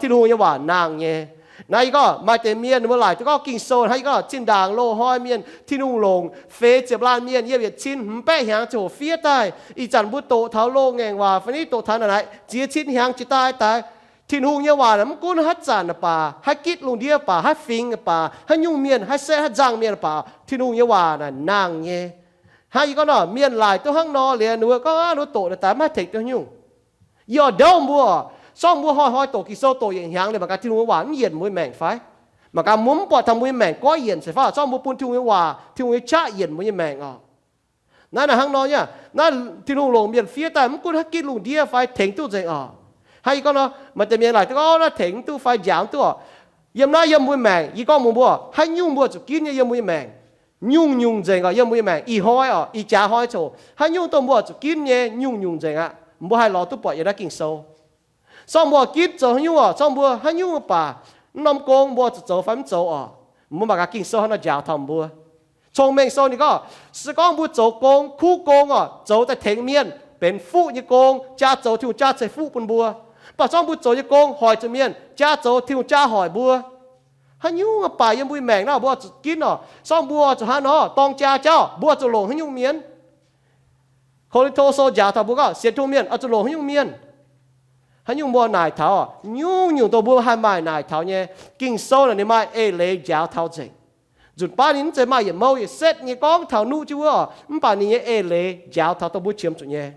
Tin-Hungh nyei waac nangh nyei. Naaiv yie gorngv maaih deix mienh ninh mbuo laaic duqv gorngv Ging-Sou hnangv yie gorngv zinh ndaangc loz-hnoi mienh Tin-Hungh longc feix ziepc laanh mienh yiem yietc cin hmz baeqv hnyangx ziangh hoc fiev daaih. Ih zanc mbuo doqc taux loz-ngaengc waac fai ni doqc taux naaic naaic ziex cin hnyangx jiex daaih daaih. Tin-Hungh nyei waac mv gunv haaix zanc baac, haaix gitv lungh ndiev baac, haaix fingx baac, haaix nyungc mienh, haaix setv haaix nzangc mienh baac, Tin-Hungh nyei waac naaic nangh nyei. Hnangv yie gorngv nor, mienh laaic duqv hnangv nor liuz, ninh mbuo gorngv, Aav, ninh mbuo doqc daaih mv haih tengx duqv nyungc. Yie oix ndouv mbuo, sorng mbuo hnoi-hnoi doqc Ging-Sou doqc yietc hnyangx liuz, mangc gaax Tin-Hungh nyei waac mv yienc mbuo nyei maengc fai? Mangc gaax mbuo mv buatc taux mbuo nyei maengc goiv yienc se fai? Sorng mbuo bun Tin-Hungh nyei waac, Tin-Hungh nyei qaqv yienc mbuo nyei maengc orqc. Naaiv naaic hnangv nor nyei. Naaiv Tin-Hungh longc mienh fiev daaih mv gunv haaix gitv lungh ndiev fai tengx duqv nzengc orqc. Hnangv yie gorngv nor, maaih deix mienh laaic duqv gorngv naaiv tengx duqv fai njaaux duqv orqc. Yiem naaiv yiem mbuo maengc, yie gorngv mbuox mbuo, haaix nyungc mbuo zuqc ginv nyei yiem mbuo nyei maengc, nyungc-nyungc nzengc orqc. Yiem mbuo nyei maengc ih hnoi orqc, ih jaax hnoi coc, haaix nyungc dongh mbuo zuqc ginv nyei nyungc-nyungc nzengc aqv. Mbuo haih lorz duqv buatc yiem naaiv Ging-Sou. Sorng mbuo ginv zoux haaix nyungc orqc, sorng mbuo haaix nyungc baac, mv norm gong mbuo zuqc zoux fai mv zoux orqc, mbuo mangc gaax Ging-Sou hnangv nor njaaux taux mbuo. Cong-Mengh Sou ninh gorngv, se gorngv mbuo zoux gong, kuv gong orqc, zoux daaih tengx mienh, benx fuqv nyei gong, jaa zoux Tin-Hungh jaa ceix fuqv bun mbuo. Mv baac sorng mbuo zoux nyei gong hoic zuqc mienh, jaa zoux Tin-Hungh jaa hoic mbuo. Haaix nyungc baac yiem mbuo maengc naaiv mbuo zuqc ginv orqc. Sorng mbuo zuqc hnangv nor dorng jaa jauv, mbuo zuqc longc haaix nyungc mienh? Ko^lin^to Sou njaaux taux mbuo gorngv sienx Tin-Hungh mienh oix zuqc longc haaix nyungc mienh? Haaix nyungc mbuo naaic taux? Nyungc-nyungc dongh mbuo haih maaih naaic taux nyei. Ging-Sou naaic ninh maaih eix leiz njaaux taux nzengc. Nzunc baav ninh mv zeiz maaih yietc mouh yietc setv nyei gorngv taux nuqv jienv wuov, mv baac ninh nyei eix leiz njaaux taux dongh mbuo qiemx zuqc nyei.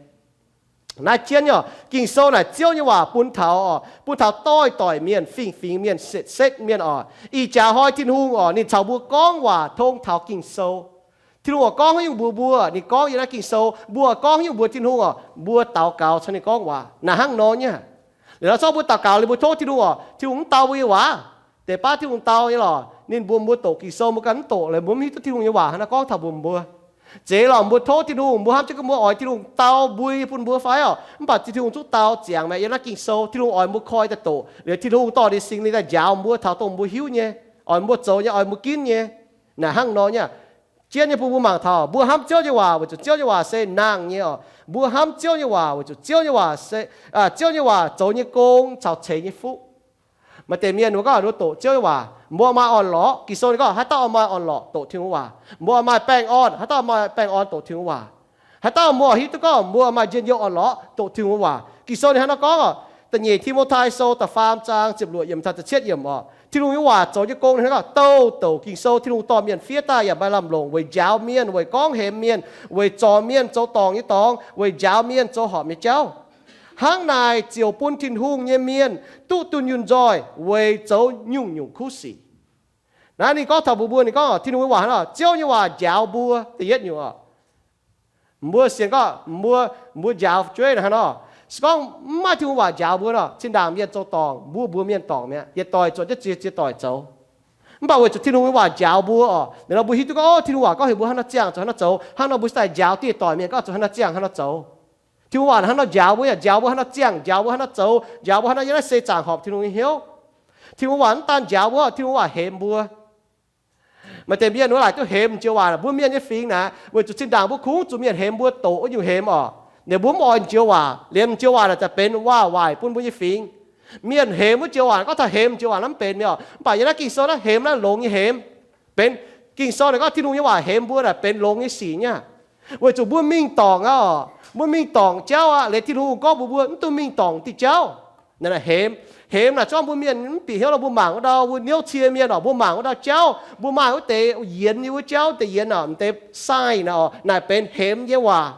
Naaiv jienv nyei, Ging-Sou naaic Ziouv nyei waac bun taux, bun taux doix-doic mienh, fingx-fingx mienh, setv-setv mienh orqc. Ih jaax hnoi Tin-Hungh orqc, ninh caux mbuo gorngv waac tong taux Ging-Sou. Tin-Hungh oix gorngv haaix nyungc mbuox mbuo, ninh gorngv yiem naaiv Ging-Sou. Mbuo oix gorngv haaix nyungc mbuox Tin-Hungh orqc, mbuo daux gaux caux ninh gorngv waac naaic hnangv nor nyei. Liuz nor zorqv mbuo daux gaux liuz mbuo tov Tin-Hungh orqc, Tin-Hungh mv dau mbuo nyei waac. Deix baav Tin-Hungh dau nyei lorqc, ninh mbuox mbuo doqc Ging-Sou mbuo ganh mv doqc, liuz mbuo mv hiuv duqv Tin-Hungh nyei waac hnangv naaiv gorngv taux mbuox mbuo. Zeiz lorqc, mbuo tov Tin-Hungh, mbuo hnamv jienv gorngv mbuo oix Tin-Hungh dau mbui bun mbuo fai oc. Mv baac Tin-Hungh zungv dau ziangx maah. Yiem naaiv Ging-Sou Tin-Hungh oix mbuo koi daaih doqc, liuz Tin-Hungh dorh ninh Singx Lingh daaih njaaux mbuo taux dongh mbuo hiuv nyei, oix mbuo zoux nyei, oix mbuo ginv nyei. Naaic hnangv nor nyei. Jienv nyei bun mbuo mangc taux mbuo hnamv Ziouv nyei waac weic zuqc Ziouv nyei waac se nangh nyei oc. Mbuo hnamv Ziouv nyei waac weic zuqc Ziouv nyei waac se, Ziouv nyei waac zoux nyei gong caux ceix nyei fuqv. Maaih deix mienh mbuo gorngv mbuo doqc Ziouv nyei waac mbuo maaih orn-lorqc. Ging-Sou ninh gorngv haaix dauh maaih orn-lorqc doqc Tin-Hungh waac. Mbuo maaih baengh orn, haaix dauh maaih baengh orn doqc Tin-Hungh waac. Haaix dauh mbuo hiuv duqv gorngv mbuo maaih njien-youh orn-lorqc doqc Tin-Hungh waac. Ging-Sou ninh hnangv nor gorngv oc, da'nyeic Ti^mo^tai Sou da'faam zaang ziepc luoqc yiemc taux ziepc cietv yiemc oc. Tin-Hungh nyei waac zoux nyei gong hnangv gorngv douh douc Ging-Sou Tin-Hungh dorh mienh fiev daaih yaac maaih lamh longc weic njaaux mienh, weic gorngv hemx mienh, weic zorc mienh zoux dorngc nyei dorngx, weic njaaux mienh zoux horpc nyei jauv. Hnangv naaic ziouc bun Tin-Hungh nyei mienh duqv dunh yunh nzoih weic zoux nyungc-nyungc kuv sic. Naaiv ninh gorngv taux mbuox mbuo, ninh gorngv Tin-Hungh nyei waac hnangv nor, Ziouv nyei waac njaaux mbuo da'yietv nyungc oc. Mbuo sienx gorngv mbuo, mbuo njaaux fu'jueiv naaiv hnangv nor. Se gorngv mv maaih Tin-Hungh waac njaaux mbuo nor, zinh ndaangc mienh zoux dorngc, mbuo mbuox mienh dorngc mi'aqv, yietc doic zuotc jienv ziex, ziex doic zoux. Mv baac weic zuqc Tin-Hungh nyei waac njaaux mbuo oc, liuz nor mbuo hiuv duqv gorngv, o, Tin-Hungh waac gorngv heuc mbuo hnangv nor ziangh zoux hnangv nor zoux. Hnangv nor mbuo daaih njaaux dieh doic mienh gorngv zuqc hnangv nor ziangh hnangv nor zoux. Tin-Hungh waac hnangv nor njaaux mbuo, yaac njaaux mbuo hnangv nor ziangh, njaaux mbuo hnangv nor zoux, njaaux mbuo hnangv nor yiem naaiv seix zaangc horpc Tin-Hungh nyei hnyouv. Tin-Hungh waac mv daan njaaux mbuo, Tin-Hungh waac hemx mbuo. Maaih deix mienh wuov laaic duqv hemx Ziouv waac, mbuo mienh nyei fingx naaic, weic zuqc zinh ndaangc mbuo kungx zuqc mienh hemx mbuo doqc wuov nyungc hemx oc. Ninh mbuo mv oix Ziouv waac, liemh Ziouv waac naaic za'gengh benx waac-waaic bun mbuo nyei fingx. Mienh hemx wuov Ziouv waac, gorngv taux hemx Ziouv waac naaiv mv benx mi'aqv oc. Mv baac yiem naaiv Ging-Sou naaiv hemx naaiv longx nyei hemx. Benx, Ging-Sou naaic gorngv Tin-Hungh nyei waac hemx mbuo naaic benx longx nyei sic nyei. Weic zuqc mbuo mingh dorngc aqv oc, mbuo mingh dorngc jauv aqv, liuz Tin-Hungh gorngv mbuox mbuo mv dungx mingh dorngc diuh jauv. Naaic hemx, hemx naaic gorngv mbuo mienh mv bieqc hnyouv nor mbuo mangc wuov ndau, mbuo niouv cie mienh oc, mbuo mangc wuov ndau jauv, mbuo maaih wuov deix yienx nyei wuov jauv, deix yienx oc, m'deix sign naaic oc, naaic benx hemx nyei waac.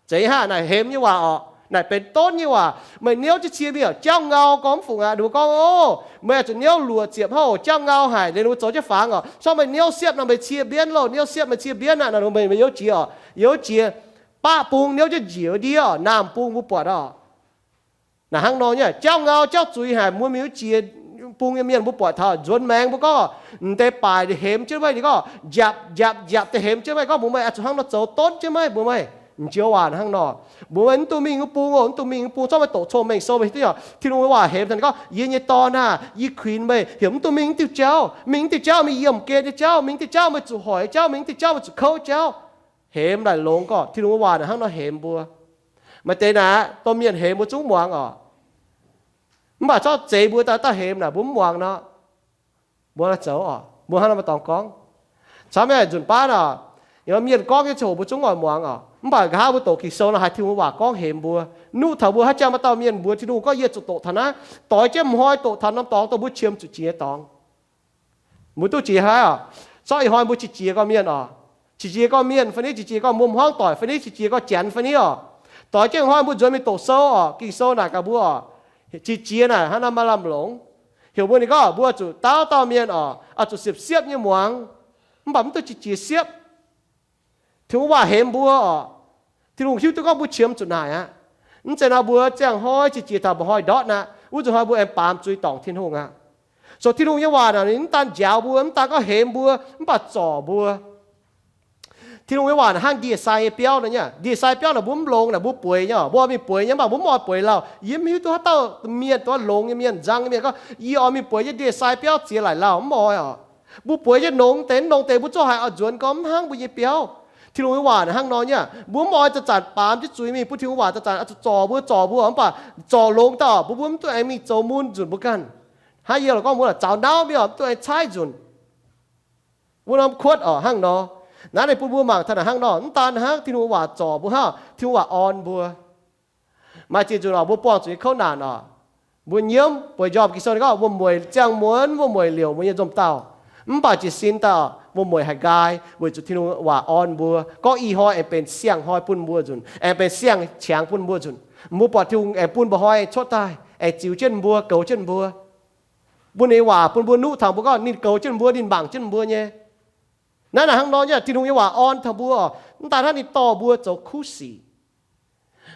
Zeiz haic, naaic hemx nyei waac oc, naaic benx donv nyei waac. Meih niouv jienv cie mienh oc, jauv ngau gorngv mv fungc aqv, ninh mbuo gorngv, o, meih zuqc niouv luoqc ziepc hnangv oc, jauv ngau haic, liuz ninh mbuo zoux jienv fangx oc. Corc meih niouv siepv nor meih cie mbienv loh, niouv siepv meih cie mbienv aqv, naaic meih, meih youv jiex oc, youv jiex baqv bung niouv jienv njiec wuov ndiev oc, naamh bung mbuo buatc oc. Naaic hnangv nor nyei, jauv ngau jauv zuiz haic, mbuo mingh wuov jiex bung nyei mienh mbuo buatc taux nzuonx maengx mbuo gorngv, m'deix baaic hemx jienv meih, ninh gorngv njapc njapc njapc deix hemx jienv meih, gorngv mbuox meih oix zuqc hnangv nor zoux donv jienv meih, mbuox meih. M'njoux waac hnangv nor, mbuox meih mv dungx mingh wuov bung oc, mv dungx mingh wuov bung, corc meih doqc cong-mengh sou meih hiuv duqv nyei oc. Tin-Hungh nyei waac hemx ninh gorngv, yie nyei dorn aah, yie kuinx meih heuc mv dungx mingh wuov diuh jauv, mingh wuov diuh jauv meih yiemh gen nyei jauv, mingh wuov diuh jauv meih zuqc hoic jauv, mingh wuov diuh jauv meih zuqc kouv jauv. Hemx naaic longx gorngv Tin-Hungh nyei waac naaic hnangv nor hemx mbuo. Maaih deix naaic domh mienh hemx mbuo zungv muangx oc. Mv baac corc zeix mbuo daaih daaih hemx naaic mbuo mv muangx nor, mbuo zoux oc, mbuo hnangv nor maaih dorngx gorngv. Camv nyei nzunc baav oc, mienh gorngv nyei ziangh hoc mbuo zungv oix muangx oc. Mv baac nqa'haav mbuo doqc Ging-Sou nor haiz Tin-Hungh waac gorngv hemx mbuo. Nuqv taux mbuo haaix jangx maaih dauh mienh mbuox Tin-Hungh gorngv yie zuqc doqc taux naaiv, doix jienv m'hnoi doqc taux norm dorngx dongh mbuo qiemx zuqc jiex nyei dorngx. Mbuo duqv jiex haiv oc. Corc ih hnoi mbuo qiex jiez gorqv-mienh oc, qiex jiez gorqv-mienh fai niv, qiex jiez gorqv-mienh muoz-doic fai niv, qiex jiez gorqv-janx fai niv oc. Doix jienv ih hnoi mbuo nzuonx mingh doqc sou oc. Ging-Sou naaic gaax mbuo oc, qiex jiez naaic hnangv nor maaih lamh longc. Heuc mbuo ninh gorngv mbuo zuqc dauh dauh mienh oc, oix zuqc siepv-siepv nyei muangx, mv baac mv duqv qiex jiez siepv. Tin-Hungh waac hemx mbuo oc. Tin-Hungh hiuv duqv gorngv mbuo qiemx zuqc naaic aqv. Mv zeiz nor mbuo ziangh hnoi qiex jiez taux mba'hnoi ndortv aqv, wuov zuqc hnoi mbuo aengx baamz zuiz dorngc Tin-Hungh aqv. So Tin-Hungh nyei waac naaic ninh mv daan njaaux mbuo, mv daan gorngv hemx mbuo, mv baac zorc mbuo. Tin-Hungh nyei waac naaic hnangv ndie-sai nyei biauv nor nyei. Ndie-sai biauv naaic mbuo mv longx naaic mbuo bueix nyei oc, mbuo oix mingh bueix nyei, mv baac mbuo mv oix bueix lauh. Yie mv hiuv duqv haaix dauh mienh, dongh longx nyei mienh, nzang nyei mienh gorngv, yie oix mingh bueix jienv ndie-sai biauv ziex laic lauh, mv oix oc. Mbuo bueix jienv nongx deix, nongx deix mbuo zungv haiz oix nzuonx gorngv mv hnangv mbuo nyei biauv. Tin-Hungh nyei waac naaic hnangv nor nyei. Mbuo mv oix zanc-zanc baamz jienv zuiz mingh bun Tin-Hungh waac zanc-zanc oix zuqc zorc mbuo, zorc mbuo, mv baac zorc longx dauh mbuo, mbuo mv duqv aengx mingh zoux mun nzunc mbuo ganh. Hnangv yie lorqc gorngv mbuo lorqc, zaux nauv mingh oc, mv duqv aengx caaiv nzunc. Wuov norm kuotv oc hnangv nor. Naaiv ninh bun mbuo mangc taux naaic hnangv nor, mv daan hnangv Tin-Hungh waac zorc mbuo hnangv, Tin-Hungh waac orn mbuo. Maaih ziex nzunc oc, mbuo buangh zuqc nyei kouv naanc oc, mbuo nyiemv bueix njormh Ging-Sou ninh gorngv, wuom-mueic ziangh muonz wuom-mueic liouc mbuo nyei nzomh dauh, mv baac jiez sin daaih wuom-mueic haih nqaai, weic zuqc Tin-Hungh waac orn mbuo gorngv ih hnoi aengx benx siang-hnoi bun mbuo nzunc, aengx benx siang-qangx bun mbuo nzunc. Mbuo buatc Tin-Hungh aengx bun mba'hnoi aengx cuotv daaih, aengx ziux jienv mbuo, goux jienv mbuo, bun ninh nyei waac bun mbuo nuqv taux mbuo gorngv ninh goux jienv mbuo, ninh mangc jienv mbuo nyei. Naaiv naaic hnangv nor nyei, Tin-Hungh nyei waac orn taux mbuo oc, mv daan hnangv ninh dorh mbuo zoux kuv sic.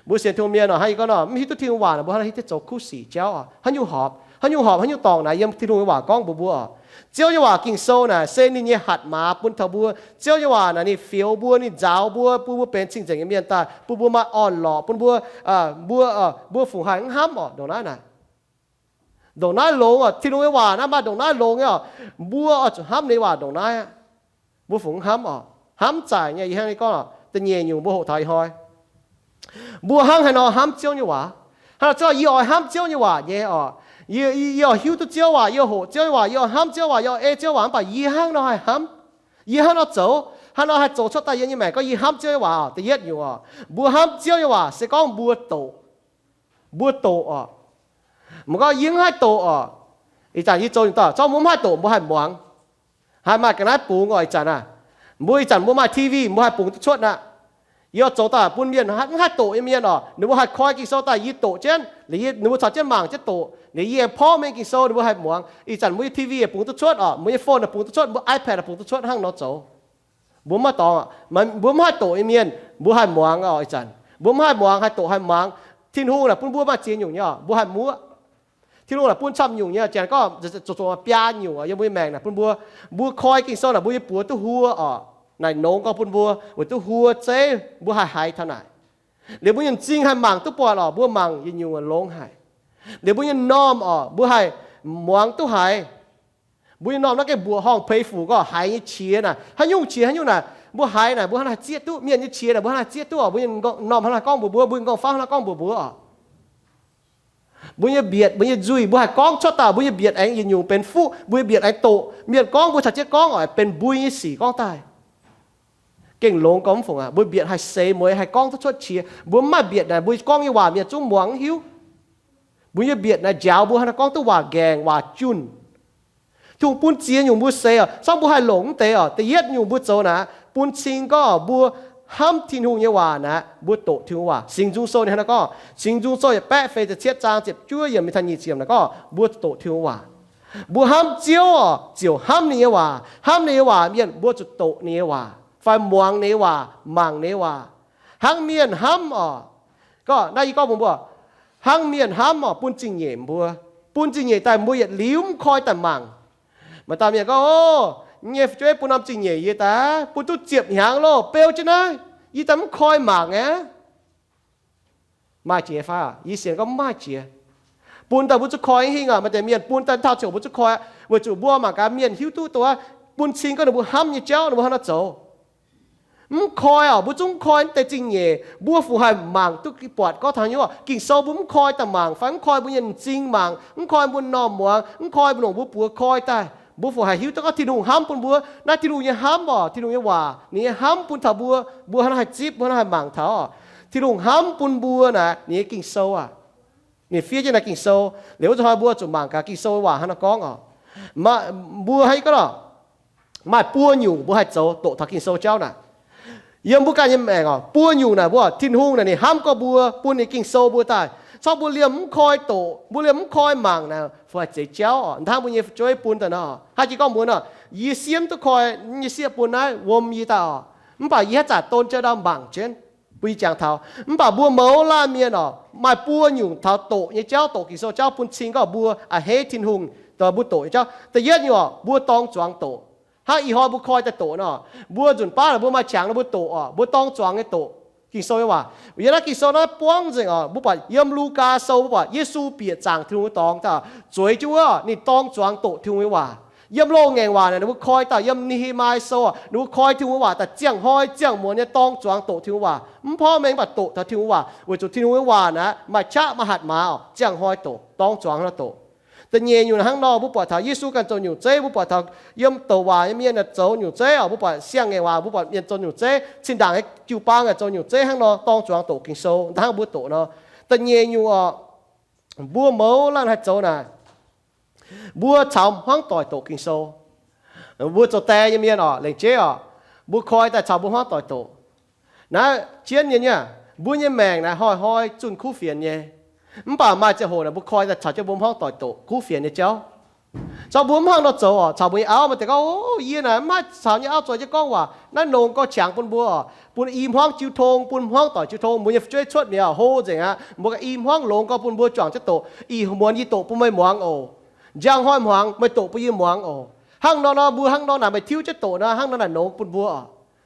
Mbuo sienx Tin-Hungh mienh oc, hnangv yie gorngv nor, mv hiuv duqv Tin-Hungh waac naaic, mbuo hnangv naaiv hiuv duqv zoux kuv sic jauv oc. Haaix nyungc horpc, haaix nyungc horpc, haaix nyungc dorngc naaic yiem Tin-Hungh nyei waac gorngv mbuox mbuo oc. Ziouv nyei waac, Ging-Sou naaic se ninh nyei hatc maaz bun taux mbuo. Ziouv nyei waac naaic ninh fioux mbuo, ninh nzaaux mbuo, bun mbuo benx cing-nzengc nyei mienh daaih, bun mbuo maaih orn-lorqc, bun mbuo, mbuo, mbuo fungc haih mv hnamv oc ndongc naaiv naaic. Ndongc naaiv longx oc. Tin-Hungh nyei waac naaiv maaih ndongc naaiv longx nyei oc. Mbuo oix zuqc hnamv ninh nyei waac ndongc naaiv aqv. Mbuo fungc mv hnamv oc. Hnamv zaaic nyei. Yie hnangv naaiv gorngv, da'nyeic nyungc mbuo hoqc taux ih hnoi, mbuo hnangv haaix nor hnamv Ziouv nyei waac? Hnangv nor Ziouv, yie oix hnamv Ziouv nyei waac nyei oc. Yie, yie oix hiuv duqv Ziouv waac, yie oix hoqc Ziouv nyei waac, yie oix hnamv Ziouv waac, yie oix ei Ziouv waac, mv baac yie hnangv nor haih hnamv? Yie hnangv nor zoux? Hnangv nor haih zoux cuotv daaih yie nyei maengc gorngv yie hnamv Ziouv nyei waac oc? Da'yietv nyungc oc, mbuo hnamv Ziouv nyei waac se gorngv mbuo doqc. Mbuo doqc oc. Mv gorngv yie mv haih doqc oc. Ih zanc yie zoux nyungc daaih, zorqv mbuo mv haih doqc, mbuo haih muangx. Haih maaih ga'naaiv bungx oc. Ih zanc aah, mbuo ih zanc mbuo maaih T V, mbuo haih bungx duqv cuotv aqv. Yie oix zoux daaih bun mienh mv haih doqc nyei mienh oc, ninh mbuo haih koi Ging-Sou daaih yie doqc jienv, ninh mbuo caux jienv mangc jienv doqc, ninh yie porv mengh Ging-Sou ninh mbuo haih muangx. Ih zanc mbuo nyei T V yaac bungx duqv cuotv oc, mbuo nyei phone yaac bungx duqv cuotv, mbuo iPad yaac bungx duqv cuotv, hnangv nor zoux. Mbuo mv haih doqc, mbuo mv haih doqc nyei mienh, mbuo haih muangx oc. Ih zanc mbuo mv haih muangx, haih doqc haih muangx. Tin-Hungh naaic bun mbuo maaih ziex nyungc nyei oc, mbuo haih muoqv. Tin-Hungh naaic bun camv nyungc nyei, janx gorngv zoux zoux biaa nyungc yiem mbuo nyei maengc naaic bun mbuo. Mbuo koi Ging-Sou naaic mbuo nyei buoz duqv huo oc. Naaic nongx gorngv bun mbuo weic duqv huo zeiv, mbuo haih haiz taux naaic. Liuz mbuo nyei m'zing haih mangc duqv buatc oc, mbuo mangc yietc nyungc longx haic. Liuz mbuo nyei m'normh oc, mbuo haih muangx duqv haiz. Mbuo nyei m'normh naaiv gengh mbuoqc horngh peix fuc gorngv haiz nyei qiex naaic, haaix nyungc qiex haaix nyungc naaic, mbuo haiz naaic mbuo hnangv naaiv haih zieqv duqv, mienh nyei qiex naaic mbuo hnangv naaiv haih zieqv duqv oc. Mbuo nyei m'normh hnangv naaiv gorngv mbuox mbuo, mbuo nyei m'nqorngv faaux hnangv naaiv gorngv mbuox mbuo oc. Mbuo nyei mbietc, mbuo nyei nzuih, mbuo haih gorngv cuotv daaih, mbuo nyei mbietc aengx yietc nyungc benx fuqv, mbuo nyei mbietc aengx doqc. Mienh gorngv mbuo caux jienv gorngv oc, benx mbui nyei sic gorngv daaih. Gengh longx gorngv mv fungc aqv. Mbuo mbietc haih seix mueiz, haih gorngv duqv cuotv qiex. Mbuo mv maaih mbietc naaic, mbuo gorngv nyei waac mienh zungv muangx mv hiuv. Mbuo nyei mbietc naaic njaaux mbuo hnangv naaiv gorngv duqv waac nqaengc waac junh. Tin-Hungh bun ziex nyungc mbuo seix oc, cangv mbuo haih longc mv deix oc. Da'yietv nyungc mbuo zoux naaic, bun cing gorngv mbuo hnamv Tin-Hungh nyei waac naaic, mbuo doqc Tin-Hungh waac. Singx Nzung Sou ninh hnangv naaiv gorngv, Singx Nzung Sou yietc baeqv feix ziepc cietv zaang ziepc juov yiemc mingh taux nyic ziepc naaic gorngv mbuo doqc Tin-Hungh waac. Mbuo hnamv Ziouv oc, ziouc hnamv ninh nyei waac. Hnamv ninh nyei waac mienh mbuo zuqc doqc ninh nyei waac, fai muangx ninh nyei waac, mangc ninh nyei waac. Hnangv mienh hnamv oc. Gorngv naaiv yie gorngv mbuox mbuo, hnangv mienh hnamv oc, bun zingh nyeic mbuo, bun zingh nyeic daaih mbuo yietc liuz mv koi daaih mangc. Maaih dauh mienh gorngv, o, nyei fu'jueiv bun norm zingh nyeic yie daaih bun duqv ziepc hnyangx loh, beu jienv naaiv, yie daaih mv koi mangc aqv. Maaih jiex fai? Yie sienx gorngv mv maaih jiex. Bun daaih mbuo zuqc koi hingh aqv. Maaih deix mienh bun daaih taux ziouc mbuo zuqc koi aqv. Weic zuqc mbuo mangc gaax mienh hiuv duqv dongh wuov, bun cing gorngv ninh mbuo hnamv nyei jauv ninh mbuo hnangv naaiv zoux. Mv koi oc, mbuo zungv mv koi mv deix zingh nyeic, mbuo fungc haih mangc duqv buatc gorngv taux haaix nyungc. Ging-Sou mbuo mv koi daaih mangc fai mv koi mbuo nyei m'zing mangc, mv koi mbuo m'normh muangx, mv koi mbuo longc mbuo buoz koi daaih, mbuo fungc haih hiuv duqv gorngv Tin-Hungh hnamv bun mbuo. Naaiv Tin-Hungh nyei hnamv oc, Tin-Hungh nyei waac ninh nyei hnamv bun taux mbuo, mbuo hnangv naaiv haih zipv, mbuo hnangv naaiv haih mangc taux oc. Tin-Hungh hnamv bun mbuo naaic ninh nyei Ging-Sou aac. Ninh fiev jienv naaiv Ging-Sou. Liuz wuov zanc hnoi mbuo zuqc mangc gaax Ging-Sou waac hnangv naaiv gorngv oc. Mbuo hnangv gorngv oc, maaih buo nyungc mbuo haih zoux doqc taux Ging-Sou jauv naaic. Yiem mbuo ganh nyei maengc oc, buo nyungc naaic mbuo, Tin-Hungh naaic ninh hnamv gorngv mbuo bun ninh Ging-Sou mbuo daaih. Corc mbuo liemh mv koi doqc, mbuo liemh mv koi mangc naaic, fungc haih zeix jauv oc. Hnangv mbuo nyei fu'jueiv bun daaih nor, haaix jiex gorngv mbuox nor, yie siev mv duqv koi, nyei sieqv bun naaiv wuom yie daaih oc. Mv baac yie haaix zanc don jienv ndau mangc jienv, bun yie jangx taux. Mv baac mbuo mouz laanh mienh oc, maaih buo nyungc taux doqc nyei jauv, doqc Ging-Sou jauv bun cing gorngv mbuo a'hneiv Tin-Hungh, mbuo doqc nyei jauv. Da'yietv nyungc oc, mbuo dorng zuangx doqc. Hnangv ih hnoi mbuo koi daaih doqc nor, mbuo nzunc baav mbuo maaih qangx nor mbuo doqc oc, mbuo dorng zuangx nyei doqc Ging-Sou nyei waac. Yiem naaiv Ging-Sou naaiv buangv nzengc oc, mbuo buatc yiem Lugaa Sou mbuo buatc Yesu bieqc zaangc Tin-Hungh nyei dorngx daaih, zueiz jienv wuov ninh dorng zuangx doqc Tin-Hungh nyei waac. Yiem loz-ngaengc waac naaic ninh mbuo koi daaih, yiem Ne^he^mai Sou ninh mbuo koi Tin-Hungh nyei waac daaih ziangh hnoi ziangh muonz nyei dorng zuangx doqc Tin-Hungh waac, mv porv mengh mv baac doqc taux Tin-Hungh waac, weic zuqc Tin-Hungh nyei waac naaiv maaih qaqv maaih hatc maaz oc, ziangh hnoi doqc, dorng zuangx nor doqc. Da'nyeic nyungc hnangv nor, mbuo buatc taux Yesu ganh zoux nyungc zeiv, mbuo buatc taux yiem douc waac nyei mienh zoux nyungc zeiv oc, mbuo buatc siang-ngaengc waac mbuo buatc mienh zoux nyungc zeiv, zinh ndaangc nyei jiu-baang zoux nyungc zeiv hnangv nor dorng zuangx doqc Ging-Sou hnangv mbuo doqc nor. Da'nyeic nyungc oc, mbuo mouz laanh haih zoux naaic, mbuo caux hmuangv doic doqc Ging-Sou. Mbuo zoux die nyei mienh oc, lengc jeiv oc, mbuo koi daaih caux mbuo hmuangv doic doqc. Naaiv jienv nyei nyei, mbuo nyei maengc naaiv hnoi-hnoi zunh kuv fienx nyei. Mv baac maaih ziangh hoc naaic mbuo koi daaih caux jienv mbuo hmuangv doic doqc kuv fienx nyei jauv. Corc mbuo mv hnangv nor zoux oc, caux mbuo nyei auv, maaih deix gorngv, o, yie naaiv mv maaih caux nyei auv zueiz jienv gorngv waac, naaiv longx gorx qangx bun mbuo oc, bun i hmuangv jiu tong, bun hmuangv doic jiu tong, mbuo nyei fu'jueiv cuotv mi'aqv, hlo nzengc aqv, mbuo ganh i hmuangv longx gorx bun mbuo juangc jienv doqc, ih muonz yie doqc bun meih muangx oc. Njang hnoi hmuangx meih doqc bun yie muangx oc. Hnangv nor nor mbuo hnangv nor naaic meih tiuv jienv doqc nor, hnangv nor naaic nongx bun mbuo oc.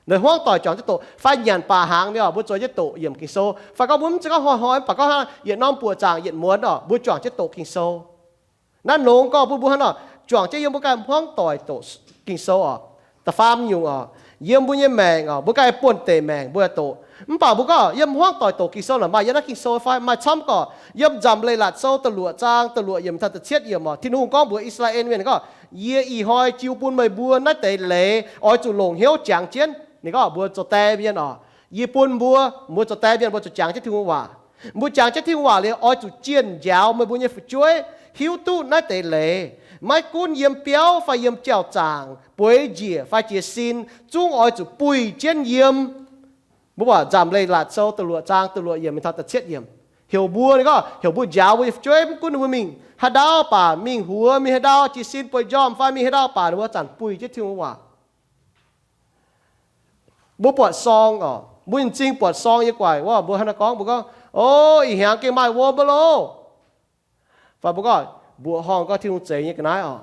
Naaic hmuangv doic juangc jienv doqc fai nyanc baac hnaangx mienh oc, mbuo zueiz jienv doqc yiemc Ging-Sou. Fai gorngv mbuo mv zeiz gorngv hnoi-hnoi mv baac gorngv hnangv yietc norm buoqc zaangc yietc muonz oc, mbuo juangc jienv doqc Ging-Sou. Naaiv nongx gorngv bun mbuo hnangv nor, juangc jienv yiem mbuo ganh hmuangv doic doqc Ging-Sou oc. Da'faam nyungc oc, yiem mbuo nyei maengc oc, mbuo ganh buonv deic maengc mbuo doqc. Mv baac mbuo gorngv yiem hmuangv doic doqc Ging-Sou naaic maaih yiem naaiv Ging-Sou fai maaih camv gorqv. Yiem Nzamc Leiz-Latc Sou da'luoqc zaang da'luoqc yiemc taux da'cietv yiemc oc, Tin-Hungh gorngv mbuox I^saa^laa^en mienh gorngv, Yie ih hnoi jiu bun meih mbuo naaiv deix leiz oix zuqc longc hnyouv jangx jienv. Ninh gorngv mbuo zoux die mienh oc, yie bun mbuo, mbuo zoux die mienh mbuo zuqc jangx jienv Tin-Hungh waac. Mbuo jangx jienv Tin-Hungh waac liuz oix zuqc jienh njaaux meih mbuo nyei fu'jueiv hiuv duqv naaiv deix leiz. Maiv gunv yiem biauv fai yiem jauv-zaangc, bueix njiec fai jiez sin, zungv oix zuqc buih jienv yiem. Mbuo buatc Nzamc Leiz-Latc Sou da'luoqc zaang da'luoqc yiemc mingh taux da'cietv yiemc, heuc mbuo, ninh gorngv heuc mbuo njaaux mbuo nyei fu'jueiv maiv gunv ninh mbuo mingh haaix ndau baac, mingh huox, mingh haaix ndau jiez sin, bueix njormh fai mingh haaix ndau baac, ninh mbuo zanc buih jienv Tin-Hungh waac. Mbuo buatc sorng oc, mbuo nyei m'zing buatc sorng yiem gu'nguaaic wuov, mbuo hnangv naaiv gorngv, mbuo gorngv, O, ih hnyangx gengh maaih wuom mbuo loh. Fai mbuo gorngv mbuoqc horngh gorngv Tin-Hungh zeix nyei ga'naaiv oc.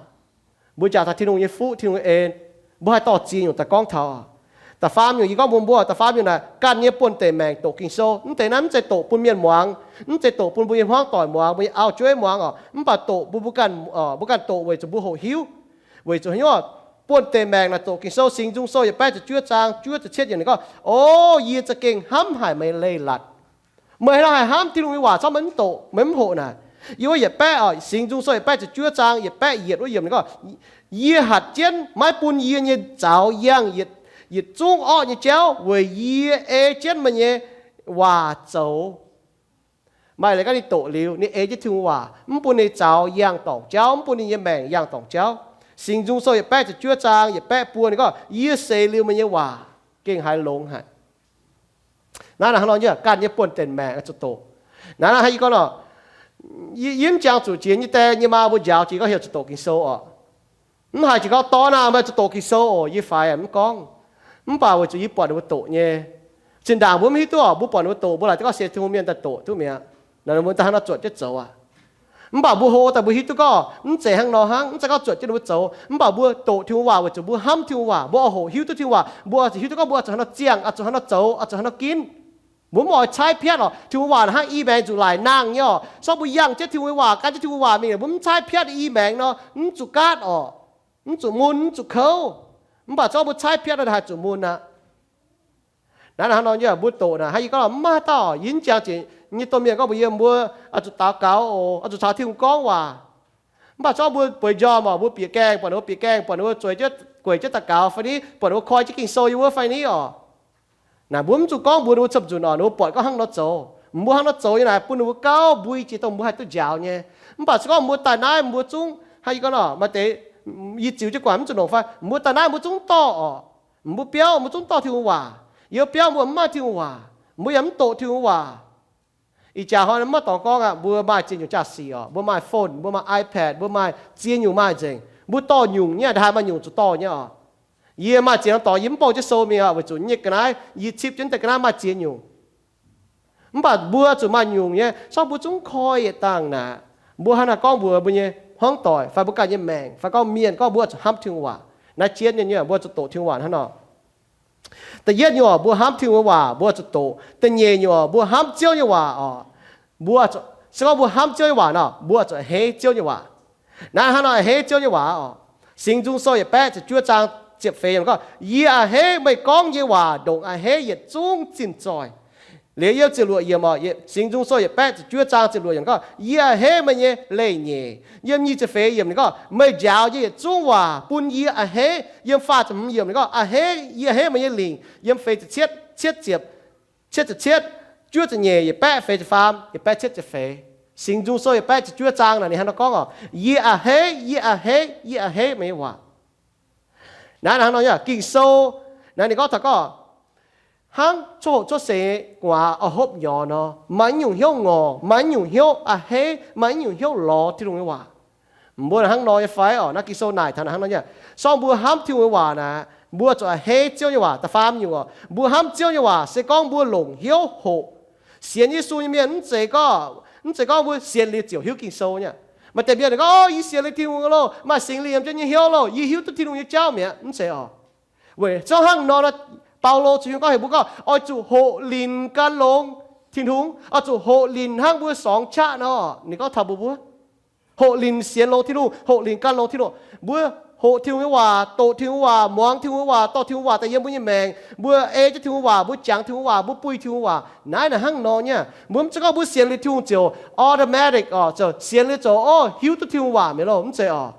Mbuo jaax taux Tin-Hungh nyei fuqv, Tin-Hungh nyei en, mbuo haih dorh ziex nyungc daaih gorngv taux. Da'faam nyungc yie gorngv mbuox mbuo, da'faam nyungc naaic ganh nyei buonv-deic maengc doqc Ging-Sou. Mv deix naaiv mv zeiz doqc bun mienh muangx, mv zeiz doqc bun mbuo nyei hmuangv doic muangx, mbuo nyei auv-jueiv muangx oc. Mv baac doqc bun mbuo ganh, mbuo ganh doqc weic zuqc mbuo hoqc hiuv. Weic zuqc haaix nyungc? Buonv-deic maengc naaic doqc Ging-Sou, Singx Nzung Sou yietc baeqv ziepc juov zaang juov ziepc cietv yiemc ninh gorngv, O, yie za'gengh hnamv haic meih leiz-latc. Meih hnamv haic hnamv Tin-Hungh nyei waac camv, meih mv doqc, meih mv hoqc naaic. Yiem wuov yietc baeqv oc, Singx Nzung Sou yietc baeqv ziepc juov zaang yietc baeqv yietc wuov yiemc ninh gorngv, Yie hatc jienv maiv bun yie nyei zaux yangh yietc zungv orqv nyei jauv weic yie ei jienv meih nyei waac zoux. Maaih leiz gorngv ninh doqc liuz, ninh ei jienv Tin-Hungh waac, mv bun ninh zaux yangh dorngc jauv, mv bun ninh nyei maengc yangh dorngc jauv. Singx Nzung Sou yietc baeqv ziepc juov zaang yietc baeqv buo ninh gorngv, Yie seix liuz meih nyei waac gengh haiz longx haic. Naaiv naaic hnangv nor nyei, ganh nyei buonv-deic maengc oix zuqc doqc. Naaiv naaiv hnangv yie gorngv nor, yie mv jangx zuqc jiex nyei die nyei maa mbuo njaaux jiex gorngv heuc zuqc doqc Ging-Sou oc. Mv haiz jiex gorngv dorv naaiv meih zuqc doqc Ging-Sou oc, yie faix mv gorngv. Mv baac weic zuqc yie buatc ninh mbuo doqc nyei, zinh ndaangc mbuo mv hiuv duqv oc, mbuo buatc ninh mbuo doqc, mbuo laaic duqv gorngv sienx Tin-Hungh mienh daaih doqc duqv mi'aqv. Naaic ninh mbuo daaih hnangv nor zuotc jienv zoux aqv. Mv baac mbuo hlo daaih mbuo hiuv duqv gorngv mv zeiz hnangv nor hnangv, mv zeiz gorngv zuotc jienv ninh mbuo zoux, mv baac mbuo doqc Tin-Hungh waac weic zuqc mbuo hnamv Tin-Hungh waac, mbuo oix hoqc hiuv duqv Tin-Hungh waac, mbuo oix zuqc hiuv duqv gorngv mbuo oix zuqc hnangv nor ziangh, oix zuqc hnangv nor zoux, oix zuqc hnangv nor ginv. Mbuo mv oix caaiv piatv oc. Tin-Hungh waac hnangv i maengx zuqc laaic nangh nyei oc. Se gorngv mbuo yangh jienv Tin-Hungh nyei waac, gan jienv Tin-Hungh waac mingh, mbuo mv caaiv piatv i maengx nor, mv zuqc gaatv oc, mv zuqc mun, mv zuqc kouv. Mv baac se gorngv mbuo caaiv piatv nor, haih zuqc mun aqv. Naaiv hnangv nor nyei, mbuo doqc naaic hnangv yie gorngv mv maaih dauh, yie mv jangx jiex nyei domh mienh gorngv mbuox yie, mbuo oix zuqc daux gaux oc, oix zuqc caux Tin-Hungh gorngv waac. Mv baac se gorngv mbuo bueix njormh oc, mbuo bieqc gaengh, buatc ninh mbuo bieqc gaengh, buatc ninh mbuo zueiz jienv, gueic jienv daux gaux fai ni, buatc ninh mbuo koi jienv Ging-Sou yiem wuov fai ni oc. Naaic mbuo mv zuqc gorngv mbuox ninh mbuo camv nzunc oc, ninh mbuo buatc gorngv hnangv nor zoux, mbuo hnangv nor zoux nyei naaic bun ninh mbuo gauh mbui jiex dongh mbuo haih duqv njaaux nyei. Mv baac se gorngv mbuo daaih naaiv mbuo zungv hnangv yie gorngv nor, maaih deix yie ziux jienv guangc mv zuqc longc fai, mbuo daaih naaiv mbuo zungv dorh oc. Mbuo biauv mbuo zungv dorh Tin-Hungh waac. Yiem biauv mbuo mv maaih Tin-Hungh waac, mbuo yaac mv doqc Tin-Hungh waac. Ih jaax hnoi mv maaih dorngx gorngv aqv, mbuo maaih ziex nyungc jaa-sic oc, mbuo maaih phone, mbuo maaih iPad, mbuo maaih ziex nyungc maaih nzengc. Mbuo dorh nyungc nyei, ndaaih maaih nyungc zuqc dorh nyei oc. Yie maaih ziex norm dorngx yie mv bouh jienv sou mingh oc, weic zuqc nyei ga'naaiv yie cipv jienv deix ga'naaiv maaih ziex nyungc. Mv baac mbuo zuqc maaih nyungc nyei, se gorngv mbuo zungv koi yietc dangh naaic, mbuo hnangv naaiv gorngv mbuox mbuo nyei hmuangv doic fai mbuo ganh nyei maengc fai gorngv mienh gorngv mbuo zuqc hnamv Tin-Hungh waac. Naaiv jienv nyei nyei mbuo zuqc doqc Tin-Hungh waac hnangv nor. Da'yietv nyungc oc, mbuo hnamv Tin-Hungh nyei waac mbuo zuqc doqc. Da'nyeic nyungc oc, mbuo hnamv Ziouv nyei waac oc. Mbuo, se gorngv mbuo hnamv Ziouv nyei waac nor, mbuo zuqc a'hneiv Ziouv nyei waac. Naaiv hnangv nor a'hneiv Ziouv nyei waac oc. Singx Nzung Sou yietc baeqv ziepc juov zaang ziepc feix yiemc gorngv, Yie a'hneiv meih gorngv nyei waac ndongc a'hneiv yietc zungv zinh zoih. Liuz yiem ziepc luoqc yiemc oc, Singx Nzung Sou yietc baeqv ziepc juov zaang ziepc luoqc yiemc gorngv, Yie a'hneiv meih nyei leiz-nyeic. Yiem nyic ziepc feix yiemc ninh gorngv, Meih njaaux yie yietc zungv waac bun yie a'hneiv. Yiem faah ziepc hmz yiemc ninh gorngv, A'hneiv, yie a'hneiv meih nyei lingc. Yiem feix ziepc cietv, cietv ziepc, cietv ziepc cietv, juov ziepc nyeic, yietc baeqv feix ziepc faam, yietc baeqv cietv ziepc feix. Singx Nzung Sou yietc baeqv ziepc juov zaang naaic ninh hnangv nor gorngv oc, Yie a'hneiv, yie a'hneiv, yie a'hneiv meih nyei waac. Naaiv hnangv nor, Ging-Sou naaiv ninh gorngv taux gorngv hnangv cuotv hoqc cuotv seix gu'nguaaz oix hopv nyorx nor, maaih nyungc hnyouv ngorc, maaih nyungc hnyouv a'hneiv, maaih nyungc hnyouv lorz Tin-Hungh nyei waac. Mbuo hnangv nor nyei fai oc? Naaiv Ging-Sou naaic taux hnangv nor nyei. Se gorngv mbuo hnamv Tin-Hungh nyei waac naaic, mbuo zuqc a'hneiv Ziouv nyei waac. Da'faam nyungc oc, mbuo hnamv Ziouv nyei waac se gorngv mbuo longc hnyouv hoqc. Sienx Yesu nyei mienh mv zeiz gorngv, mv zeiz gorngv mbuo sienx liuz ziouc hiuv Ging-Sou nyei. Maaih deix mienh gorngv, Yie sienx liuz Tin-Hungh loh, maaih Singx Lingh yiem jienv nyei hnyouv loh, yie hiuv duqv Tin-Hungh nyei jauv mi'aqv. Mv zeiz oc. Weic zuqc hnangv nor, Baulo ziouc gorngv heuc mbuo gorngv oix zuqc hoqc linc gan longx Tin-Hungh, oix zuqc hoqc linc hnangv mbuo sorngx qaqv nor. Ninh gorngv taux mbuo, mbuo hoqc linc sienx longx Tin-Hungh, hoqc linc gan longx Tin-Hungh. Mbuo hoqc Tin-Hungh nyei waac, doqc Tin-Hungh waac, muangx Tin-Hungh waac, dorh Tin-Hungh waac daaih yiem mbuo nyei maengc. Mbuo ei jienv Tin-Hungh waac, mbuo jangx Tin-Hungh waac, mbuo buih Tin-Hungh waac. Naaiv naaic hnangv nor nyei. Mbuo mv zeiz gorngv mbuo sienx liuz Tin-Hungh ziouc automatic oc, ziouc sienx liuz ziouc, o, hiuv duqv Tin-Hungh waac mi'aqv loh. Mv zeiz oc.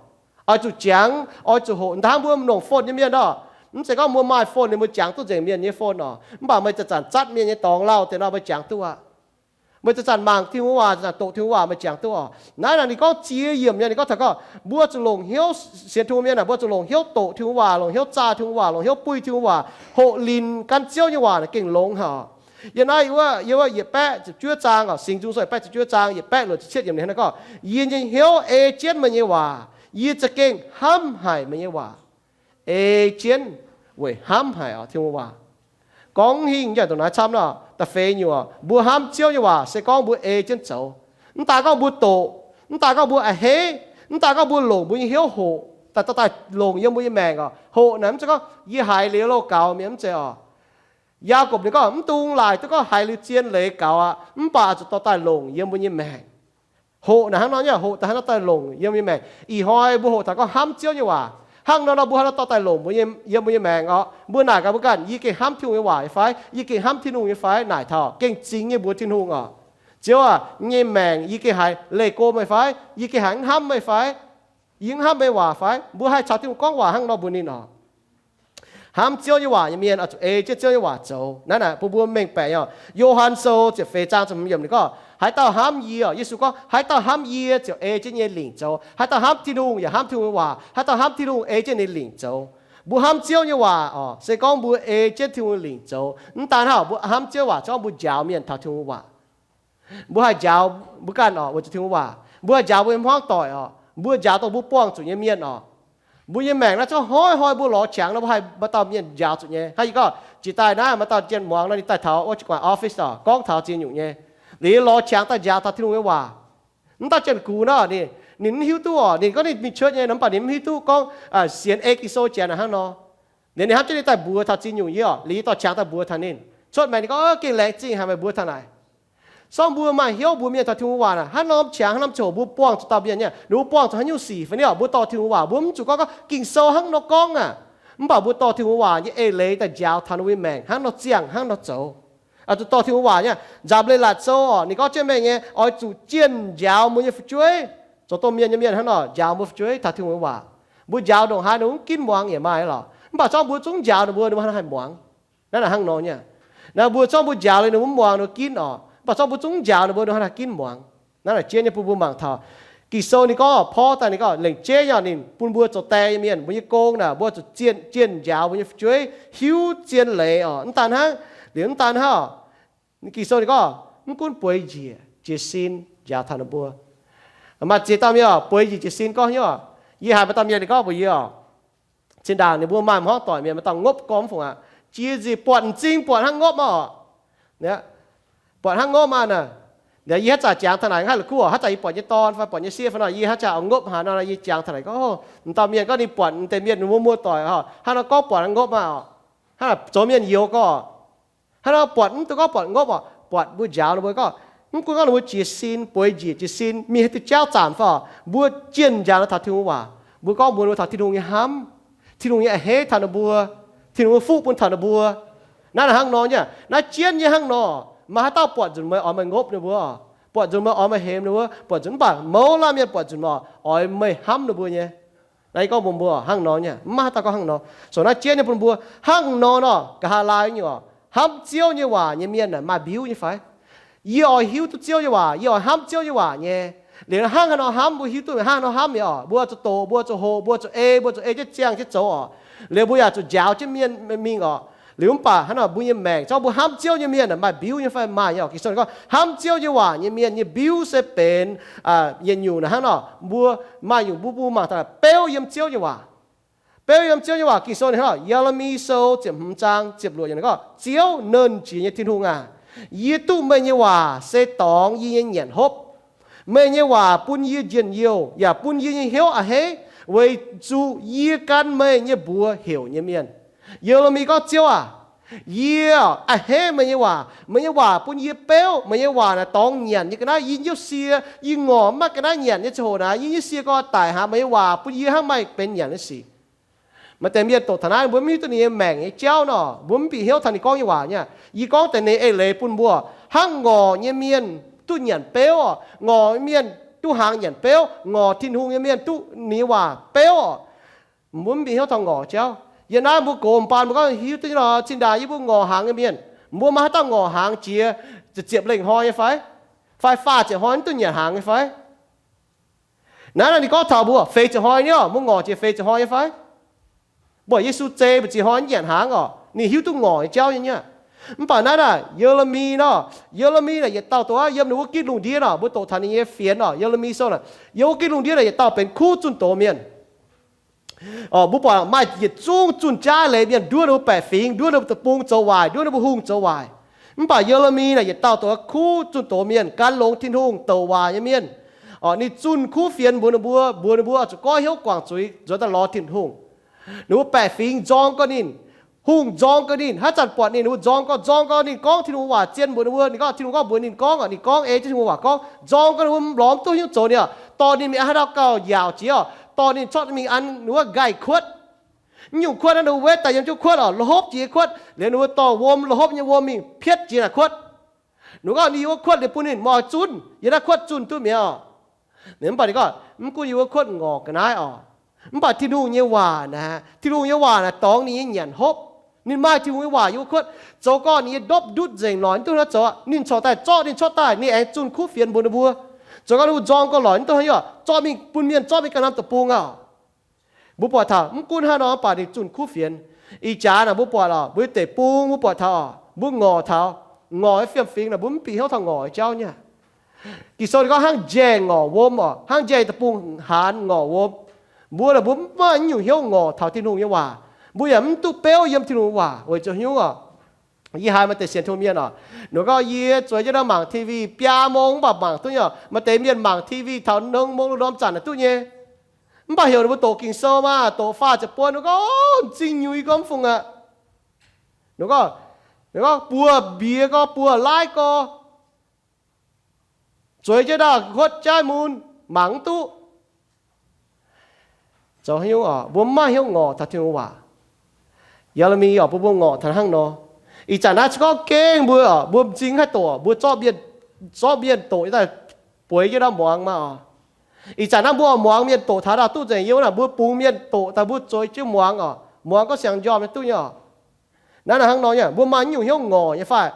Oix zuqc jangx, oix zuqc hoqc. Hnangv mbuo longc phone nyei mienh oc, mv zeiz gorngv mbuo maaih phone liuz mbuo jangx duqv nzengc mienh nyei phone oc. Mv baac meih zanc-zanc zatv mienh nyei dorngx lauh deix nor, meih jangx duqv aqv. Meih zanc-zanc mangc Tin-Hungh waac, zanc-zanc doqc Tin-Hungh waac, meih jangx duqv oc. Naaiv naaic ninh gorngv ziex yiemc nyei, ninh gorngv taux gorngv mbuo zuqc longc hnyouv sienx Tin-Hungh mienh aah, mbuo zuqc longc hnyouv doqc Tin-Hungh waac, longc hnyouv zaah Tin-Hungh waac, longc hnyouv buih Tin-Hungh waac, hoqc linc gan Ziouv nyei waac naaic gengh longx haic oc. Yiem naaiv wuov, yiem wuov yietc baeqv ziepc juov zaang oc, Singx Nzung Sou yietc baeqv ziepc juov zaang yietc baeqv luoqc ziepc cietv yiemc ninh hnangv naaiv gorngv, Yie nyei hnyouv ei jienv meih nyei waac, yie za'gengh hnamv haic meih nyei waac. Ei jienv weic hnamv haic oc Tin-Hungh waac. Gorngv hingh njaih ndongc naaiv camv nor, da'feix nyungc oc, mbuo hnamv Ziouv nyei waac se gorngv mbuo ei jienv zoux. Mv daaih gorngv mbuo doqc, mv daaih gorngv mbuo a'hneiv, mv daaih gorngv mbuo longc mbuo nyei hnyouv hoqc daaih, daaih longc yiem mbuo nyei maengc oc. Hoqc naaic mv zeiz gorngv yie haiz liuz loh gaux mi'aqv, mv zeiz oc. Yaagorpc ninh gorngv mv dungx laaic duqv gorngv haiz liuz zien leiz gaux aqv, mv baac zuqc dorh daaih longc yiem mbuo nyei maengc. Hoqc naaic hnangv nor nyei, hoqc daaih hnangv nor daaih longc yiem mbuo nyei maengc. Ih hnoi mbuo hoqc taux gorngv hnamv Ziouv nyei waac, hnangv nor nor mbuo hnangv nor dorh daaih longc mbuo nyei, yiem mbuo nyei maengc oc. Mbuo naaic gaax mbuo ganh, Yie gengh hnamv Tin-Hungh nyei waac nyei fai? Yie gengh hnamv Tin-Hungh nyei fai? Naaic taux gengh zingx nyei mbuox Tin-Hungh oc, Ziouv aac, yie nyei maengc yie gengh haiz leih go meih fai? Yie gengh haiz mv hnamv meih fai? Yie mv hnamv meih waac fai? Mbuo haih caux Tin-Hungh gorngv waac hnangv nor mbuox ninh oc. Hnamv Ziouv nyei waac nyei mienh oix zuqc ei jienv Ziouv nyei waac zoux. Naaiv naaic bun mbuo mengh baeqc nyei oc. Yo^han Sou ziepc feix zaang ziepc hmz yiemc ninh gorngv, Haaix dauh hnamv yie, Yesu gorngv, haaix dauh hnamv yie ziouc ei jienv nyei lingc zoux. Haaix dauh hnamv Tin-Hungh yaac hnamv Tin-Hungh nyei waac. Haaix dauh hnamv Tin-Hungh ei jienv ninh lingc zoux. Mbuo hnamv Ziouv nyei waac oc, se gorngv mbuo ei jienv Tin-Hungh nyei lingc zoux. Mv daan hnangv, mbuo hnamv Ziouv waac, se gorngv mbuo njaaux mienh taux Tin-Hungh waac. Mbuo haih njaaux mbuo ganh oc, weic zuqc Tin-Hungh waac. Mbuo haih njaaux mbuo nyei hmuangv doic oc. Mbuo njaaux dongh mbuo buangh zuqc nyei mienh oc. Mbuo nyei maengc naaiv zungv hnoi-hnoi mbuo lorz qangx nor, mbuo haih maaih dauh mienh njaaux zuqc nyei. Hnangv yie gorngv, jiex daaih naaiv maaih dauh janx muangx nor, ninh daaih taux wuov jiu-baang office oc, gorngv taux ziex nyungc nyei. Liuz lorz qangx daaih njaaux taux Tin-Hungh nyei waac. Mv dauh janx-gux nor, ninh, ninh mv hiuv duqv oc. Ninh gorngv ninh mingh church nyei nor, mv baac ninh mv hiuv duc gorngv sienx ei Ging-Sou janx hnangv nor. Liuz ninh hnamv jienv ninh daaih mbuox taux ziex nyungc nyei oc. Liuz yie dorh qangx daaih mbuox taux ninh. Cuotv maengx ninh gorngv, Gengh laengz zingh haic meih mbuox taux naaic. Sorng mbuo maaih hnyouv mbuox mienh taux Tin-Hungh waac naaic, hnangv norm qangx hnangv norm ziangh hoc mbuo buangh zuqc dauh mienh nyei, ninh mbuo buangh zuqc haaix nyungc sic fai ni oc, mbuo dorh Tin-Hungh waac, mbuo mv zuqc gorngv, gorngv Ging-Sou hnangv nor gorngv aac. Mv baac mbuo dorh Tin-Hungh waac nyei eix leiz daaih njaaux taux ninh mbuo nyei maengc hnangv nor ziangh hnangv nor zoux. Zuqc dorh Tin-Hungh waac nyei. Nzamc Leiz-Latc Sou oc, ninh gorngv jienv mengh nyei, oix zuqc zienh njaaux mbuo nyei fu'jueiv. Zoux domh mienh nyei mienh hnangv nor njaaux mbuo fu'jueiv taux Tin-Hungh waac. Mbuo njaaux ndongc haaix ninh mv ginv muangx yaac maaih lorqc. Mv baac zorngv mbuo zungv njaaux ninh mbuo, ninh mbuo hnangv haaix muangx? Naaiv naaic hnangv nor nyei. Naaiv mbuo zorngv mbuo njaaux liuz ninh mbuo mv muangx ninh mbuo ginv oc. Mv baac zorngv mbuo zungv njaaux ninh mbuo, ninh mbuo hnangv haaix ginv muangx? Naaiv naaic jienv nyei bun mbuo mangc taux Ging-Sou ninh gorngv, Paul daaih ninh gorngv lengc jeiv nyei ninh bun mbuo zoux die nyei mienh, mbuo nyei gong naaic mbuo zuqc zienh, zienh njaaux mbuo nyei fu'jueiv hiuv zien leiz oc. Mv daan hnangv, liuz mv daan hnangv oc. Ging-Sou ninh gorngv mv gunv bueix njiec jiez sin njaaux taux ninh mbuo. Maaih ziex dauh mienh oc, bueix njiec jiez sin gorngv hnyouv oc. Yie haiz maaih dauh mienh ninh gorngv mbuox yie oc, zinh ndaangc ninh mbuo maaih hmuangv doic mienh, maaih dauh ngopv gormx fungc aqv, jiex nzih buatc m'zing buatc hnangv ngopv oc. Buatc hnangv ngopv aqv naaic. Yie hnangv zanc jangx taux naaic, hnangv la'kuqv oc, hnangv zanc yie buatc nyei dorn fai buatc nyei sieqv fai nor, yie hnangv zanc oix ngopv haaix nor, yie jangx taux naaic gorngv, m'dauh mienh gorngv ninh buatc m'deix mienh wuov muoz-doic oc, hnangv nor gorngv buatc hnangv ngopv aqv oc. Hnangv naaic zoux mienh youx gorngv, hnangv nor buatc mv dungx gorngv buatc ngopv oc, buatc mbuo njaaux ninh mbuo gorngv, mv gunv gorngv ninh mbuo jiez sin, bueix njiec jiez sin, mingh haaix diuh jauv zanc fai oc, mbuo zienh njaaux ninh taux Tin-Hungh waac. Mbuo gorngv mbuox ninh mbuo taux Tin-Hungh nyei hnamv, Tin-Hungh nyei a'hneiv taux ninh mbuo, Tin-Hungh nyei fuqv bun taux ninh mbuo. Naaiv naaic hnangv nor nyei, naaiv jienv nyei hnangv nor. Maaih haaix dauh buatc nzunc meih oix meih ngopv ninh mbuo, buatc nzunc meih oix meih hemx ninh mbuo, buatc nzunc mv baac mouz laanh mienh buatc nzunc meih oix meih hnamv ninh mbuo nyei. Naaiv yie gorngv mbuox mbuo hnangv nor nyei, mv maaih haaix dauh gorngv hnangv nor. So naaiv jienv nyei bun mbuo hnangv nor nor, nqa'haav laai nyei oc, hnamv Ziouv nyei waac nyei mienh naaic maaih mbiuv nyei fai? Yie oix hiuv duqv Ziouv nyei waac, yie oix hnamv Ziouv nyei waac nyei. Liuz hnangv haaix nor hnamv, mbuo hiuv duqv hnangv haaix nor hnamv nyei oc, mbuo zuqc doqc, mbuo zuqc hoqc, mbuo zuqc ei, mbuo zuqc ei jienv ziangh jienv zoux oc. Liuz mbuo yaac zuqc njaaux jienv mienh mingh oc. Liuz mv baac hnangv nor mbuo nyei maengc, zorngv mbuo hnamv Ziouv nyei mienh maaih mbiuv nyei fai? Maaih nyei oc. Ging-Sou ninh gorngv hnamv Ziouv nyei waac nyei mienh nyei mbiuv se benx yietc nyungc naaic hnangv nor, mbuo maaih nyungc mbuo, mbuo mangc taux beuv yiem Ziouv nyei waac. Beuv yiem Ziouv nyei waac, Ging-Sou ninh hnangv nor, Ye^le^mi Sou ziepc hmz zaang ziepc luoqc yiemc ninh gorngv, Ziouv, Nernh Jiex nyei Tin-Hungh aac, yie duqv meih nyei waac se dorngx yie nyei nyanc hopv. Meih nyei waac bun yie njien-youh yaac bun yie nyei hnyouv a'hneiv, weic zuqc yie gan meih nyei mbuox heuc nyei mienh. Ye^le^mi gorngv, Ziouv aac, yie a'hneiv meih nyei waac. Meih nyei waac bun yie beuv. Meih nyei waac naaic dorngx nyanc nyei ga'naaiv. Yie nyei sie, yie ngorc maiv ga'naaiv nyanc nyei ziangh hoc naaic, yie nyei sie gorngv daic hnangv. Meih nyei waac bun yie hnangv maaih benx nyanc nyei sic. Maaih deix mienh doqc taux naaiv, mbuo mv hiuv duqv ninh nyei maengc nyei jauv nor, mbuo mv bieqc hnyouv taux ninh gorngv nyei waac nyei. Yie gorngv deix ninh eix leiz bun mbuo, hnangv ngorc nyei mienh duqv nyanc beuv oc. Ngorc nyei mienh duqv hnaangx nyanc beuv. Ngorc Tin-Hungh nyei mienh duqv ninh nyei waac beuv oc. Mbuo mv bieqc hnyouv taux ngorc jauv. Yiem naaiv mbuo gox m'baan mbuo gorngv hiuv duqv nor, zinh ndaangc yie mbuo ngorc hnaangx nyei mienh, mbuo maaih haaix dauh ngorc hnaangx jiex ziepc lengh hnoi nyei fai? Fai faah ziepc hnoi mv duqv nyanc hnaangx nyei fai? Naaiv ninh gorngv taux mbuo feix ziepc hnoi nyei oc, mbuo ngorc jiex feix ziepc hnoi nyei fai? Mbuo Yesu zei mbu'ziex hnoi mv nyanc hnaangx oc, ninh hiuv duqv ngorc nyei jauv nyei aqv. Mv baac naaiv naaic Ye^le^mi nor, Ye^le^mi naaic yietc dauh doqc aqv. Yiem ninh wuov ginv lungh ndiev nor, mbuo doqc taux ninh nyei fienx oc. Ye^le^mi Sou naaic, yiem wuov ginv lungh ndiev naaic yietc dauh benx kuv zunh doz mienh. Mbuo buatc maaih yietc zungv zunh jaav leiz mienh nduov ninh mbuo baeqc fingx, nduov ninh mbuo deic-bung zoux waaic, nduov ninh mbuo hungh zoux waaic. Mv baac Ye^le^mi naaic yietc dauh doqc kuv zunh doz mienh, gan longx Tin-Hungh, douc waac nyei mienh. Ninh zunh kuv fienx mbuox ninh mbuo, mbuox ninh mbuo oix zuqc goiv hnyouv guangc zuiz, nzuonx daaih lorz Tin-Hungh. Ninh mbuo baeqc fingx nzorng gau ninh, hungh nzorng gau ninh. Haaix zanc buatc ninh, ninh mbuo nzorng gau, nzorng gau ninh gorngv Tin-Hungh waac zien mbuox ninh mbuo. Ninh gorngv Tin-Hungh gorngv mbuox ninh gorngv, ninh gorngv ei jienv Tin-Hungh waac gorngv, nzorng gau ninh mbuo lorz mv duqv hnyouv zoux ninh oc. Dorh ninh mingh an haaix dauh gauh yaauc jiex oc. Dorh ninh corc mingh an ninh wuov nqaih kuotv. Mv nyungc kuotv naaiv ninh mbuo wetv daaih yiem jienv kuotv oc, la'hopv jiex kuotv. Liuz ninh mbuo dorh wuom, la'hopv nyei wuom mingh pietv jiex naaic kuotv. Ninh mbuo gorngv ninh yiem wuov kuotv liuz bun ninh moix zunh, yiem naaiv kuotv zunh duqv mi'aqv oc. Mv baac ninh gorngv mv gunv yiem wuov kuotv ngorc ga'naaiv oc, mv baac Tin-Hungh nyei waac naaic, Tin-Hungh nyei waac naaic dorngx ninh nyei nyanc hopv. Ninh maaih Tin-Hungh nyei waac yiem wuov kuotv, zoux gorngv ninh nyei ndopv ndutv nzengc, noic mv duqv hnangv zoux. Ninh corc daaih zorqv, ninh corc daaih, ninh aengx zunh kuv fienx mbuox ninh mbuo. Zoux gorngv ninh mbuo nzorng gau, noic mv duqv hnangv, zorqv mingh bun mienh zorqv mingh ganh norm deic-bung oc. Mbuo buatc taux mv gunv hnangv nor, mv baac ninh zunh kuv fienx. Ih jaax naaic mbuo buatc oc, mbuo nyei deic-bung mbuo buatc taux oc, mbuo ngorc taux, ngorc nyei fiem-fingx naaic mbuo mv bieqc hnyouv taux ngorc nyei jauv nyei. Ging-Sou ninh gorngv hnangv njaih ngorc wuom oc, hnangv njaih deic-bung haanz ngorc wuom. Mbuo naaic mbuo mv maaih nyungc hnyouv ngorc taux Tin-Hungh nyei waac. Mbuo yaac mv duqv beuv yiem Tin-Hungh waac weic zuqc hnyouv oc. Yie haiz maaih deix sienx Tin-Hungh mienh oc, ninh gorngv yie zueiz jienv naaiv mangc T V biaa mong mv baac mangc duqv nyei oc. Maaih deix mienh mangc T V taux nong mong lungh ndorm zanc naaic duqv nyei. Mv baac heuc ninh mbuo doqc Ging-Sou maah, doqc faah ziepc buon, ninh gorngv, M'zing nyuix gorngv mv fungc aqv. Ninh gorngv, ninh gorngv buo mbiex gorx, buo laaiv gorx, zueiz jienv ndaauh kuotv jaiv mun, mangc mv duqv. Zoux hnyouv oc, mbuo mv maaih hnyouv ngorc taux Tin-Hungh waac. Ye^le^mi oc, mbuo mbuo ngorc taux hnangv nor. Ih zanc naaiv se gorngv gengh mbuo oc, mbuo m'zing haih doqc, mbuo zorqv mienh, zorqv mienh doqc daaih bueix jienv ndau muangx maah oc. Ih zanc naaiv mbuo oix muangx mienh doqc taux ndau duqv nzengc, yiem wuov naaic mbuo bungx mienh doqc daaih mbuo zueiz jienv muangx oc, muangx gorngv siang njormh nyei duqv nyei oc. Naaiv naaic hnangv nor nyei, mbuo maaih nyungc hnyouv ngorc nyei fai?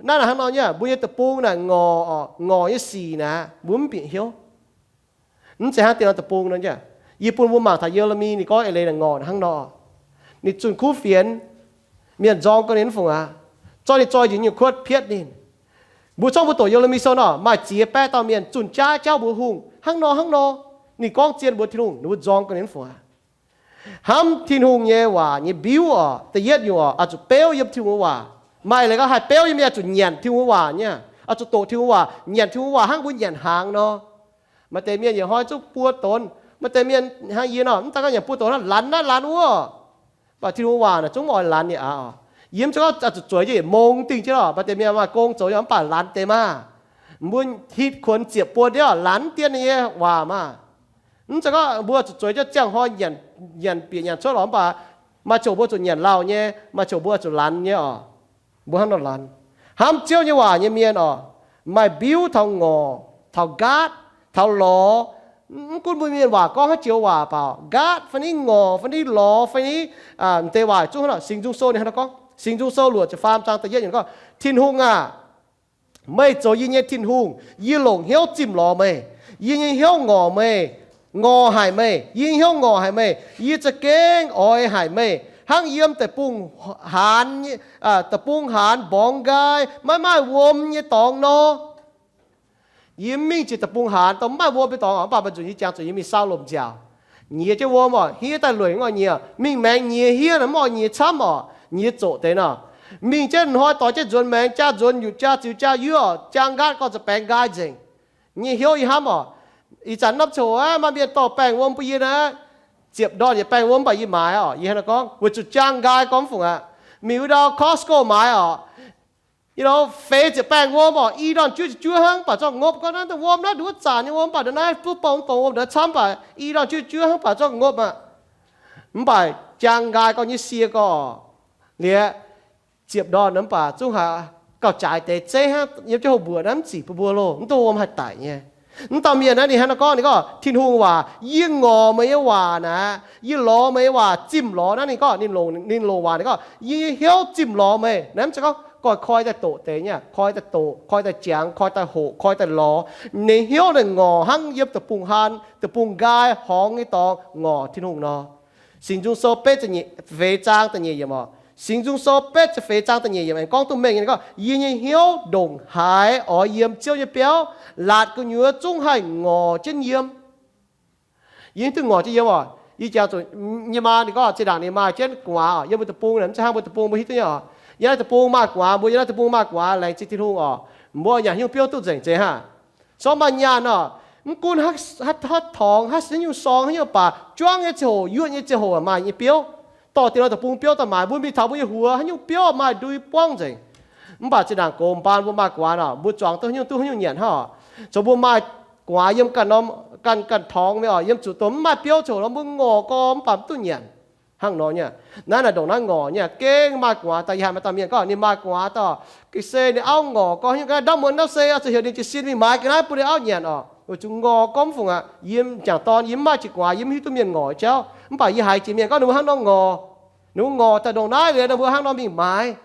Naaiv naaic hnangv nor nyei, mbuo nyei deic-bung naaic ngorc oc, ngorc nyei sic naaic mbuo mv bieqc hnyouv. Mv zeiz hnangv dien norm deic-bung nor nyei. Yie bun mbuo mangc taux Ye^le^mi ninh gorngv eix leiz naaic ngorc hnangv nor. Ninh zunh kuv fienx, mienh nzorng gau ninh mv fungc aqv, zorqv ninh zoi njiec nyungc kuotv pietv ninh. Mbuo zorqv mbuo doqc Ye^le^mi Sou nor, maaih ziex baeqv dauh mienh zunh jaav jauv mbuox hungh hnangv nor hnangv nor. Ninh gorngv zien mbuox Tin-Hungh, ninh mbuo nzorng gau ninh mv fungc aqv. Hnamv Tin-Hungh nyei waac nyei mbiuv oc, da'yietv nyungc oc, oix zuqc beuv yiem Tin-Hungh waac. Maaih leiz gorngv haih beuv nyei mienh oix zuqc nyanc Tin-Hungh waac nyei, oix zuqc doqc Tin-Hungh waac, nyanc Tin-Hungh waac hnangv mbuo nyanc hnaangx nor. Maaih deix mienh yietc hnoi zungv buo donx, maaih deix mienh hnangv yie nor, mv daan gorngv nyanc buo donx hnangv, lanz naaiv lanz wuov. Mv baac Tin-Hungh waac naaic zungv mv oix lanz nyei aqv oc. Yie mv zeiz gorngv oix zuqc zueiz jienv yietc mong dingh jienv oc, maaih deix mienh maaih gong zoux nyei, mv baac lanz deix maah. Mbuo hitv kuonx ziepc buonc nyei oc, lanz dien nyei waac maah. Mv zeiz gorngv mbuo zuqc zueiz jienv ziangh hnoi nyanc, nyanc bieqc nyanc cuotv lorqc, mv baac maaih qongx mbuo zuqc nyanc lauh nyei, maaih qongx mbuo zuqc lanz nyei oc. Mbuo hnangv nor lanz. Hnamv Ziouv nyei waac nyei mienh oc, maaih mbiuv taux ngorc, taux nqaatv, taux lorz. Mv gunv mbuo mienh waac gorngv haaix joux waac, mv baac nqaatv fai ni ngorc fai ni lorz fai ni, m'deix waac zungv hnangv nor. Singx Nzung Sou ninh hnangv nor gorngv, Singx Nzung Sou luoqc ziepc faam zaang da'yietv yiemc gorngv, Tin-Hungh aah! Meih zoux yie nyei Tin-Hungh. Yie longc hnyouv zimh lorz meih. Yie nyei hnyouv ngorc meih, ngorc haic meih. Yie nyei hnyouv ngorc haic meih. Yie za'gengh oix haic meih hnangv yiem deic-bung haanz, deic-bung haanz mborngx nqaai maiv maaih wuom nyei dorngx nor. Yie mingh jiex deic-bung haanz, dongh mv maaih wuom nyei dorngx oc, mv baac maaih nzunc yie jangx zuqc yie mingh saau lomc nziaauc, nyiex jienv wuom oc, hiev daaih lueic mv oix nyiex. Mingh maengx nyiex hiev naaic mv oix nyiex camv oc, nyiex zoqc deix nor. Mingh jienv hnoi doix jienv nzuonx maengx, jaa nzuonx nyutc, jaa ziux jaa yuov oc, jaa nqaatv gorngv za'baengx nqaai nzengc. Nyei hnyouv yie hnamv oc. Ih zanc norm ziangh hoc maaih mienh dorh baengh wuom bun yie naaic, ziepc ndorn yietc baengh wuom mv baac yie maaiz oc. Yie hnangv naaiv gorngv weic zuqc jaang nqaai gorngv fungc aqv. Mingh wuov ndau Costco maaiz oc, feix ziepc baengh wuom oc, i ndorn juov juov hnangv, mv baac zorqv ngopv. Gorngv naaiv wuom naaiv nduov zanc nyei wuom, mv baac ndongc naaiv buov bong dongh wuom ndongc camv, mv baac i ndorn juov juov hnangv, mv baac zorqv ngopv aqv. Mv baac jaang nqaai gorngv nyei sie gorx, liuz ziepc ndorn mv baac zungv haih gauh jaaix deix zeiv hnangv. Yiem jienv houx mbuoqc naaiv mv zic bun mbuo loh, mv duqv wuom haih daic nyei. Mv dauh mienh naaiv ninh hnangv naaiv gorngv, ninh gorngv, Tin-Hungh waac, yie ngorc meih nyei waac naaic, yie lorz meih nyei waac zimh lorz. Naaiv ninh gorngv, ninh longc waac, ninh gorngv, yie nyei hnyouv zimh lorz meih. Naaiv mv zeiz gorngv goiv koi daaih doqc deix nyei, koi daaih doqc, koi daaih jangx, koi daaih hoqc, koi daaih lorz. Ninh hnyouv naaic ngorc hnangv yiem deic-bung haan, deic-bung nqaai horngz nyei dorngx ngorc Tin-Hungh nor. Singx Nzung Sou betv ziepc feix zaang da'nyeic yiemc oc. Singx Nzung Sou betv ziepc feix zaang da'nyeic yiemc aengx gorngv duqv mengh nyei, ninh gorngv, Yie nyei hnyouv ndongc haaix oix yiem Ziouv nyei biauv, laatc gu'nyuoz zungv haih ngorc jienv yiem. Yie hiuv duqv ngorc jienv yiem oc. Yie jangx zuqc nyei maa ninh gorngv zinh ndaangc ninh maaih jienv gu'nguaaz oc, yiem mbuo deic-bung naaic, mv zeiz hnangv mbuo deic-bung mbuo hiuv duqv nyei oc. Yiem naaiv deic-bung maaih gu'nguaaz, mbuo yiem naaiv deic-bung maaih gu'nguaaz laengz zingh Tin-Hungh oc. Mbuo nyanc hnyouv biouv duqv nzengc zeiz hnangv. Corc maaih nyaanh oc, mv gunv haaix, haaix torngx, haaix nyungc sorng, haaix nyungc baac juangv nyei ziangh hoc, yuoqv nyei ziangh hoc maaih nyei biouv. Dorh dieh norm deic-bung biouv daaih maaiz mbuo mingh taux mbuo nyei huox, haaix nyungc biouv maaih ndui buangv nzengc. Mv baac zinh ndaangc gox mbaanh mbuo maaih gu'nguaaz oc, mbuo zuangx duqv haaix nyungc duqv haaix nyungc nyanc hnangv oc. Zoux mbuo maaih gu'nguaaz yiem ganh norm, ganh, ganh torngx mingh oc, yiem zuqc dongh mv maaih biouv ziangh hoc nor mbuo ngorc gorx mv baac mv duqv nyanc. Hnangv nor nyei. Naaiv naaic ndongc naaiv ngorc nyei, gengh maaih gu'nguaaz daaih. Yie haiz maaih dauh mienh gorngv ninh maaih gu'nguaaz daaih, ga'sie ninh auv ngorc gorx, haaix nyungc ga'naaiv ndamv muonz ndamv se oix zuqc heuc ninh jiez sin mingh maaiz ga'naaiv bun ninh auv nyanc oc. Weic zuqc ngorc gorx mv fungc aqv. Yiem jangc dorn yie mv maaih jiex gu'nguaaz, yie mv hiuv duqv mienh ngorc jauv, mv baac yie haiz jiex mienh gorngv ninh mbuo hnangv nor ngorc. Ninh mbuo ngorc daaih ndongc naaiv liuz ninh mbuo hnangv nor mingh maaiz.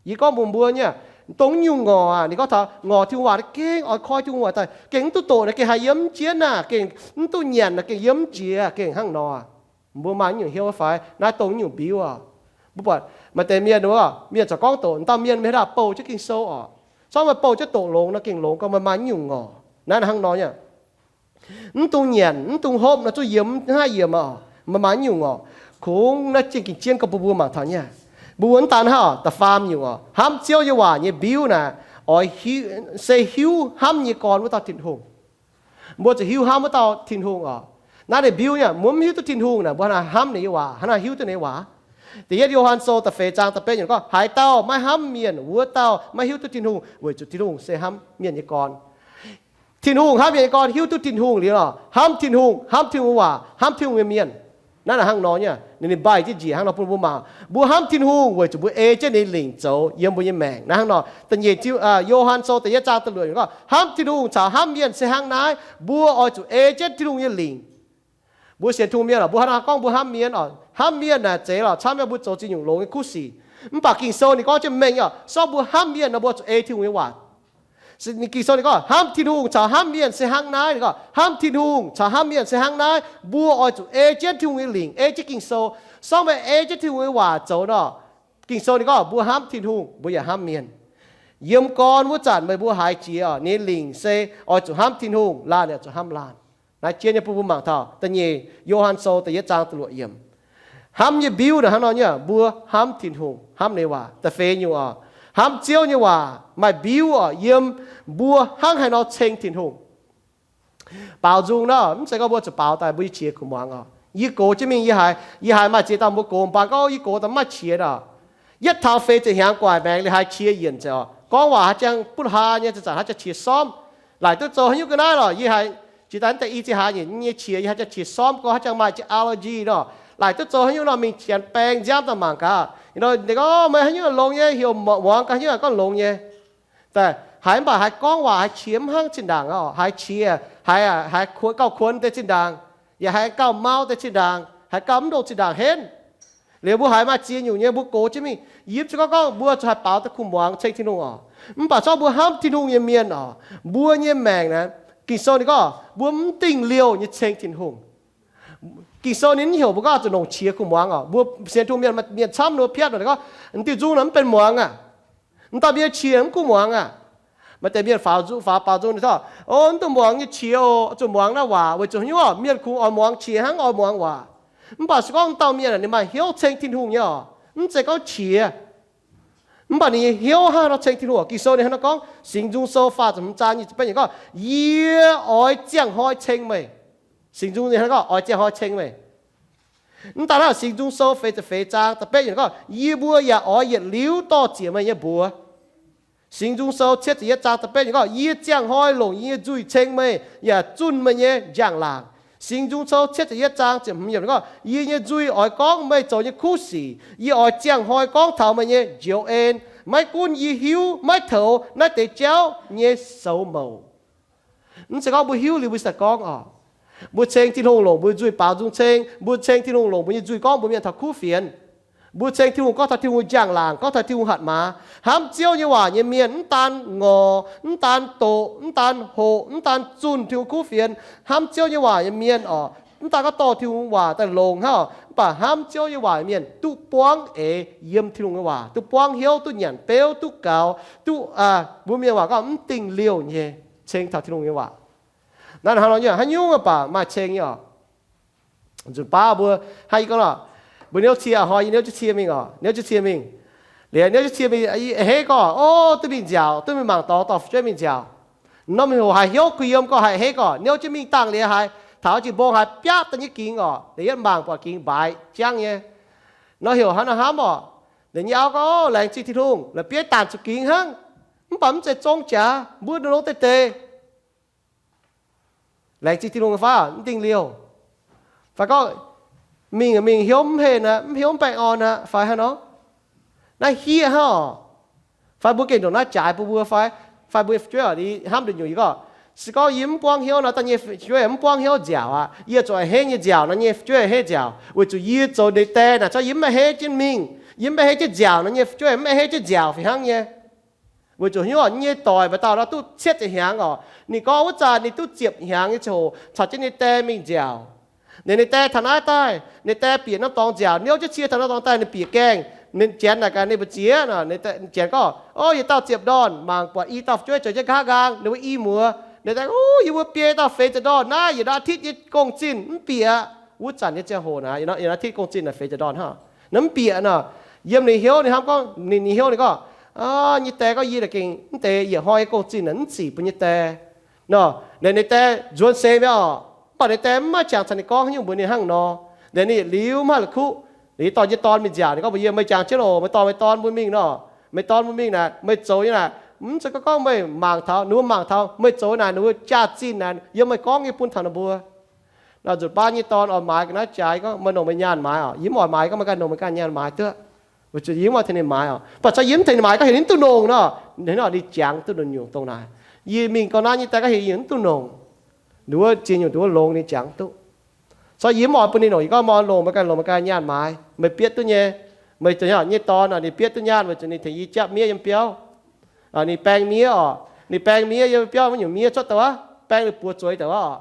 Yie gorngv mbuox mbuo nyei, dongh nyungc ngorc aac, ninh gorngv taux ngorc Tin-Hungh waac gengh oix koi Tin-Hungh waac daaih, gengh mv duqv doqc naaic gengh haih yiem mv jienv naaic, gengh mv duqv nyanc naaic gengh yiem mv jiex, gengh hnangv nor. Mbuo maaih nyungc hnyouv fai? Naaiv dongh nyungc mbiuv oc. Mbuo buatc maaih deix mienh, mienh corc gorngv doqc, dauh mienh meih haaix dauh bouh jienv Ging-Sou oc. Corc meih bouh jienv doqc longx nor gengh longx, gorngv meih maaih nyungc ngorc. Naaiv hnangv nor nyei. Mv dungx nyienc, mv dungx hopv nor, zuqc yiemx hnangv yiemx oc. Meih maaih nyungc oc. Kungx naaiv zingh gengh jienv gorngv bun mbuo mangc taux nyei. Mbuo mv daan hnangv oc, da'faam nyungc oc, hnamv Ziouv nyei waac nyei mbiuv naaic, oix, se hiuv hnamv nyei gorn wuov dauh Tin-Hungh. Mbuo zuqc hiuv hnamv wuov dauh Tin-Hungh oc. Naaiv ninh mbiuv nyei, mbuo mv hiuv duqv Tin-Hungh naaic, mbuo hnangv haaix hnamv ninh nyei waac, hnangv haaix hiuv duqv ninh nyei waac? Da'yietv Yo^han Sou da'feix zaang da'betv yiemc gorngv, haaix dauh maiv hnamv mienh, wuov dauh maiv hiuv duqv Tin-Hungh, weic zuqc Tin-Hungh se hnamv mienh nyei gorn. Tin-Hungh hnamv mienh nyei gorn, hiuv duqv Tin-Hungh liuz lorqc, hnamv Tin-Hungh, hnamv Tin-Hungh nyei waac, hnamv Tin-Hungh nyei mienh. Naaiv naaic hnangv nor nyei, ninh, ninh mbaih jienv njiec hnangv nor bun mbuo mangc. Mbuo hnamv Tin-Hungh weic zuqc mbuo ei jienv ninh lingc zoux yiem mbuo nyei maengc. Naaiv hnangv nor, da'nyeic Yo^han Sou da'yietv zaang da'luoqc yiemc gorngv, hnamv Tin-Hungh caux hnamv mienh se hnangv naaiv, mbuo oix zuqc ei jienv Tin-Hungh nyei lingc. Mbuo sienx Tin-Hungh mienh oc, mbuo hnangv naaiv gorngv mbuo hnamv mienh oc, hnamv mienh naaic zeiz lorqc, camv nyei mbuo zoux zingh nyungc longx nyei kuv sic. Mv baac Ging-Sou ninh gorngv jienv mengh nyei oc, sorng mbuo hnamv mienh nor mbuo zuqc ei Tin-Hungh nyei waac. Ging-Sou ninh gorngv hnamv Tin-Hungh caux hnamv mienh se hnangv naaiv. Ninh gorngv hnamv Tin-Hungh caux hnamv mienh se hnangv naaiv, mbuo oix zuqc ei jienv Tin-Hungh nyei lingc, ei jienv Ging-Sou. Sorng meih ei jienv Tin-Hungh nyei waac zoux nor, Ging-Sou ninh gorngv mbuo hnamv Tin-Hungh, mbuo yaac hnamv mienh. Yiem gorn wuov zanc meih mbuo haiz jiex oc, ninh lingc se oix zuqc hnamv Tin-Hungh, laanh yaac zuqc hnamv laanh. Naaiv jienv nyei bun mbuo mangc taux da'nyeic Yo^han Sou da'yietv zaang da'luoqc yiemc. Hnamv nyei mbiuv naaic hnangv nor nyei, mbuo hnamv Tin-Hungh, hnamv ninh waac. Da'feix nyungc oc, hnamv Ziouv nyei waac maaih mbiuv oc, yiem mbuo hnangv haaix nor ceng Tin-Hungh. Baaux nzung nor, mv zeiz gorngv mbuo zuqc baaux daaih mbuo nyei qiex kuv muangx oc. Yie gox jienv mingh, yie haiz, yie haiz maaih ziex dauh mbuo gox mbaanh gorngv yie gox daaih mv maaih qiex oc. Yietv taux feix ziepc hnyangx gu'nguaaic maengx liuz haaix qiex yienc nzengc oc. Gorngv waac haaix jangx butv haa nyei, zanc-zanc haaix jangx qiex sormv. Laaic duqv zoux haaix nyungc ga'naaiv lorqc, yie haiz jiex daaih deix i ziex hlaax nyeic nyei qiex, yie haaix jangx qiex sormv gorngv haaix jangx maaih jiex allergy nor. Laaic duqv zoux haiz nyungc nor mingh janx baeng nziaamv daaih mangc gaax. Ninh gorngv, meih haaix nyungc longx nyei, heuc muangx gaax haaix nyungc gorngv longx nyei. Haiz mv baac haiz gorngv waac haiz qiex mv hnangv zinh ndaangc oc, haiz qiex, haiz, haiz kuonx, gauh kuonx deix zinh ndaangc, yaac haiz gauh mau deix zinh ndaangc, haiz gauh mv ndongc zinh ndaangc henv. Liuz mbuo haiz maaih ziex nyungc nyei mbuo gox jienv mingh, yie mv zeiz gorngv gorngv mbuo zuqc haih baaux daaih kuh muangx ceng Tin-Hungh oc. Mv baac zorqv mbuo hnamv Tin-Hungh nyei mienh oc, mbuo nyei maengc naaic, Ging-Sou ninh gorngv mbuo mv dingh liouh nyei ceng Tin-Hungh. Ging-Sou ninh mv heuc mbuo gorngv zuqc longc qiex kuh muangx oc. Mbuo sienx Tin-Hungh mienh, mienh camv ninh mbuo piatv nor gorngv, diuh nzung naaic mv benx muangx aqv. Mv dauh mienh qiex mv kuh muangx aqv. Maaih deix mienh faaux nzung, faaux baaux nzung ninh gorngv, o, mv dungx muangx nyei qiex oc, zuqc muangx naaiv waac weic zuqc haaix nyungc, mienh kungx oix muangx qiex hnangv oix muangx waac. Mv baac se gorngv dauh mienh ninh maaih hnyouv ceng Tin-Hungh nyei oc, mv zeiz gorngv qiex. Mv baac ninh nyei hnyouv hnangv haaix nor ceng Tin-Hungh? Ging-Sou ninh hnangv haaix nor gorngv? Singx Nzung Sou faah ziepc hmz zaang nyic ziepc betv yiemc gorngv, Yie oix ziangh hnoi ceng meih. Singx Nzung ninh hnangv haaix nor gorngv? Oix ziangh hnoi ceng meih. Mv daaih hnangv, Singx Nzung Sou feix ziepc feix zaang da'betv yiemc gorngv, Yie mbuo yaac oix yietc liuz dorh ziec meih nyei mbuox. Singx Nzung Sou cietv ziepc yietv zaang da'betv yiemc gorngv, Yie ziangh hnoi longc yie nyei nzuih ceng meih yaac zunh meih nyei njang-laangc. Singx Nzung Sou cietv ziepc yietv zaang ziepc hmz yiemc gorngv, Yie nyei nzuih oix gorngv meih zoux nyei kuv sic. Yie oix ziangh hnoi gorngv taux meih nyei njoux en. Maiv gunv yie hiuv maiv toux naaiv deix jauv nyei soux mouc. Mv zeiz gorngv mbuo hiuv liuz mbuo sai gorngv oc. Mbuo ceng Tin-Hungh longc mbuo nzuih baaux nzung ceng, mbuo ceng Tin-Hungh longc mbuo nyei nzuih gorngv mbuox mienh taux kuv fienx. Mbuo ceng Tin-Hungh gorngv taux Tin-Hungh njang-laangc, gorngv taux Tin-Hungh hatc maaz. Hnamv Ziouv nyei waac nyei mienh mv daan ngorc, mv daan doqc, mv daan hoqc, mv daan zunh Tin-Hungh kuv fienx. Hnamv Ziouv nyei waac nyei mienh oc, mv daan gorngv dorh Tin-Hungh waac daaih longx hnangv oc, mv baac hnamv Ziouv nyei waac nyei mienh duqv buangv eix yiem Tin-Hungh nyei waac, duqv buangv hnyouv, duqv nyanc beuv, duqv gaux, duqv, mbuo mienh waac gorngv mv dingh liouh nyei, ceng taux Tin-Hungh nyei waac. Naaiv hnangv nor nyei, haaix nyungc baac maaih ceng nyei oc. Nzunc baav mbuo hnangv yie gorngv nor, mbuo niouv cie, hnoi yie niouv jienv cie mingh oc, niouv jienv cie mingh. Liuz niouv jienv cie mingh, a'hneiv gorngv, o, duqv mingh nziaauc, duqv mingh mangc dorngx dorh fu'jueiv mingh nziaauc. Norm mingh hoc haiz hnyouv kuh yiem gorngv, haiz a'hneiv gorngv niouv jienv mingh dangh liuz haiz taux jiex mbong haaix biaav daaih nyei gingx oc, liuz yietv mangc buatc gingx mbaix jangv nyei. Nor heuc hnangv nor hnamv oc. Liuz nyei auv gorngv, o, laengz zingh Tin-Hungh, la'bieiv daanh zuqc gingx hnangv. Mv baac mv zeiz zong jaax, mbuo nor longx deix deix. Laengz zingh Tin-Hungh fai mv dingh liouh. Fai gorngv, mingh mingh hnyouv mv henh aqv, mv hnyouv mv baengh orn aqv, fai hnangv nor? Naaiv hiev hnangv oc. Fai mbuo gengh ndongc naaiv jaaix bun mbuo fai? Fai mbuo fu'jueiv oc, hnamv nduqc nyungc yie gorngv, se gorngv yie mv buangv hnyouv nor, da'nyeic fu'jueiv mv buangv hnyouv nziaauc aqv. Yie zuqc a'hneiv nyei nziaauc nor, nyei fu'jueiv a'hneiv nziaauc. Weic zuqc yie zoux ninh deix naaic, se yie mv a'hneiv jienv mingh, yie mv a'hneiv jienv nziaauc nor, nyei fu'jueiv mv a'hneiv jienv nziaauc fih hnangv nyei. Weic zuqc hnyouv nyei doic maaih dauh nor duqv cietv ziepc hnyangx oc. Ninh gorngv wuov zanc ninh duqv ziepc hnyangx nyei ziangh hoc caux jienv ninh die mingh nziaauc. Ninh, ninh die taux naaiv daaih, ninh die bieqc norm dorngx nziaauc, niouv jienv cie taux norm dorngx daaih, ninh bieqc gaengh, ninh janx naaic gaax ninh mbu'ziex nor, janx gorngv, o, yietc dauh ziepc ndorn, mangc buatc i dauh fu'jueiv zoux jienv nqa'haav nqaang, ninh mbuo i muoz. Ninh daaih, o, yie mbuo biei dauh feix ziepc ndorn naaiv yietc aa tit nyei gong-zinh mv bieqc. Wuov zanc nyei ziangh hoc naaic, yietc aa tit gong-zinh naaic feix ziepc ndorn hnangv. Naaiv mv bieqc nor, yiem ninh hnyouv ninh hnamv gorngv, ninh, ninh hnyouv ninh gorngv, nyei die gorngv yie gengh mv deix yietc hnoi nyei gong-zinh naaic mv zic bun nyei die nor. Ninh, ninh die nzuonx seix mi'aqv oc. Mv baac ninh die mv maaih jangx caux ninh gorngv haaix nyungc mbuox ninh hnangv nor. Ninh, ninh yietc liuz mv haih la'kuqv. Ninh dorh nyei dorn mingh nziaauc, ninh gorngv mbuox yie, meih jangx jienv loh, meih dorh meih dorn mbuo mingh nor. Meih dorn mbuo mingh naaic, meih zoux nyei naaic, mv zeiz gorngv gorngv meih mangc taux, ninh mbuo mangc taux meih zoux naaic, ninh mbuo jaax-zinh naaic, yiem meih gorngv nyei bun taux ninh mbuo. Nor nzunc baav nyei dorn oix maaiz ga'naaiv jaax, yie gorngv, meih longc meih nyaanh maaiz oc. Yie mv oix maaiz, gorngv meih ganh longc meih ganh nyaanh maaiz duqv. Weic zuqc yie mv oix tengx ninh maaiz oc. Mv baac se yie mv tengx ninh maaiz, gorngv heuc ninh mv duqv longc nor, ninh jangx duqv nduqc nyungc dongh naaic. Yie mingh gau naaiv nyei die gorngv heuc yie mv duqv longc. Nduov ziex nyungc, nduov longx ninh jangx duqv. Se yie mv oix bun ninh longc, yie gorngv meih longc, meih ganh longc meih ganh nyaanh maaiz, meih bietv duqv nyei. Meih nyei dorn oc, ninh bietv duqv nyaanh weic zuqc ninh tengx yie japv miev yiem biauv. Ninh baeng miev oc, ninh baeng miev yiem biauv, maiv nyungc miev cuotv daaih wuov, baeng ninh buoz zueiz daaih wuov oc.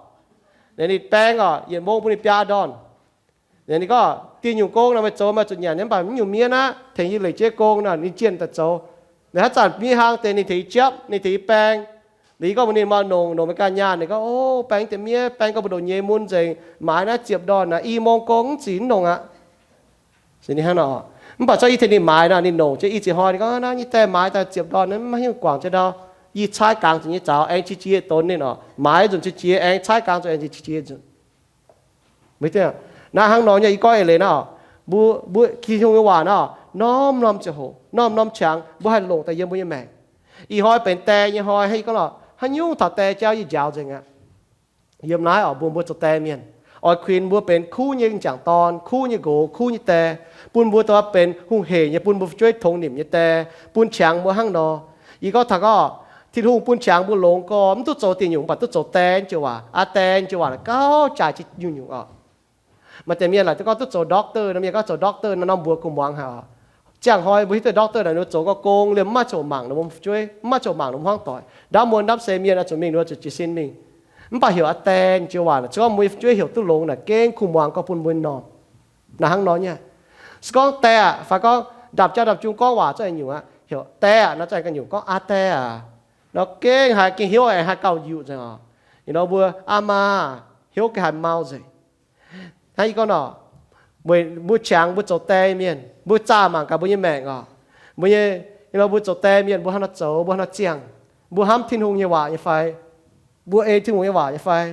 Ninh baeng oc, yietc mong bun ninh biaa ndorn. Ninh gorngv, dieh nyungc gong naaic meih zoux meih zuqc nyanc nyei, mv baac mv nyungc miev naaiv tengx yie leic jienv gong nor, ninh jienh daaih zoux. Ninh haaix zanc miev hlang deix ninh tengx yie japv, ninh tengx yie baeng. Liuz yie gorngv mbuox ninh, meih longc, longc meih ganh nyaanh. Ninh gorngv, o, baeng deix miev, baeng gorngv mbu'ndongx nyei mun nzengc, maaiz naaiv ziepc ndorn naaic, i mong gong mv zic mv longc aqv. Mv baac se yie tengx ninh maaiz nor, ninh longc jienv i ziex hnoi, ninh gorngv, naaiv nyei die maaiz daaih ziepc ndorn maiv hiuv guangc jienv ndau. Yie caaiv gangx zuqc nyei zaux aengx qiex jiez donx ninh oc. Maaiz nzunc qiex jiez aengx caaiv gangx zuqc aengx qiex jiez nzunc. Naaiv hnangv nor nyei, yie gorngv eix leiz nor, mbuo, mbuo Tin-Hungh nyei waac nor, norm-norm ziangh hoc, norm-norm qangx mbuo haih longc daaih yiem mbuo nyei maengc. Ih hnoi benx die nyei hnoi, hnangv yie gorngv nor, haaix nyungc taux die jauv yie njaaux nzengc aqv. Yiem naaiv oc, mbuo, mbuo zoux die mienh oix kuinx mbuo benx kuv nyei m'jangc dorn, kuv nyei nqox, kuv nyei die, bun mbuo dongh benx hungh heic nyei, bun mbuo fu'jueiv tongx nimc nyei die, bun qangx mbuo hnangv nor. Yie gorngv taux gorngv, Tin-Hungh bun qangx mbuo longx gorx, mv duqv zoux dieh nyungc, mv baac duqv zoux die joux waac. Aa, die joux waac naaic gauh jaaix nyungc-nyungc oc. Maaih deix mienh laaic duqv gorngv duqv zoux doctor nor, mienh gorngv zoux doctor naaiv norm mbuox kuh muangx haic oc. Ziangh hnoi mbuo hiuv duqv doctor naaic ninh mbuo zoux gau gong liemh mv maaih ziouc mangc ninh mbuo fu'jueiv, mv maaih ziouc mangc ninh mbuo hmuangv doic. Ndaamv muonz ndaamv seix mienh oix zuqc mingh ninh mbuo zuqc jiez sin mingh. Mv baac heuc aa, die joux waac naaic, se gorngv mbuo nyei fu'jueiv heuc duqv longx naaic gengh kuh muangx gauh bun mbuo m'normh. Naaiv hnangv nor nyei. Se gorngv die aac, fai gorngv ndapc jauv ndapc jung gorngv waac zungv nyungc aqv. Heuc die aac nor zungv ganh nyungc, gorngv aa, die aac nor gengh haiz gengh hnyouv aengx haih gauh njuqc nzengc oc. Ih hnoi mbuo aa, maa, hnyouv gengh haih mau nzengc. Hnangv yie gorngv nor, weic mbuo qangx mbuo zoux die mienh, mbuo zaah mangc gaax mbuo nyei maengc oc. Mbuo nyei, Mbuo zoux die mienh mbuo hnangv nor zoux, mbuo hnangv nor ziangh, mbuo hnamv Tin-Hungh nyei waac nyei fai? Mbuo ei Tin-Hungh nyei waac nyei fai?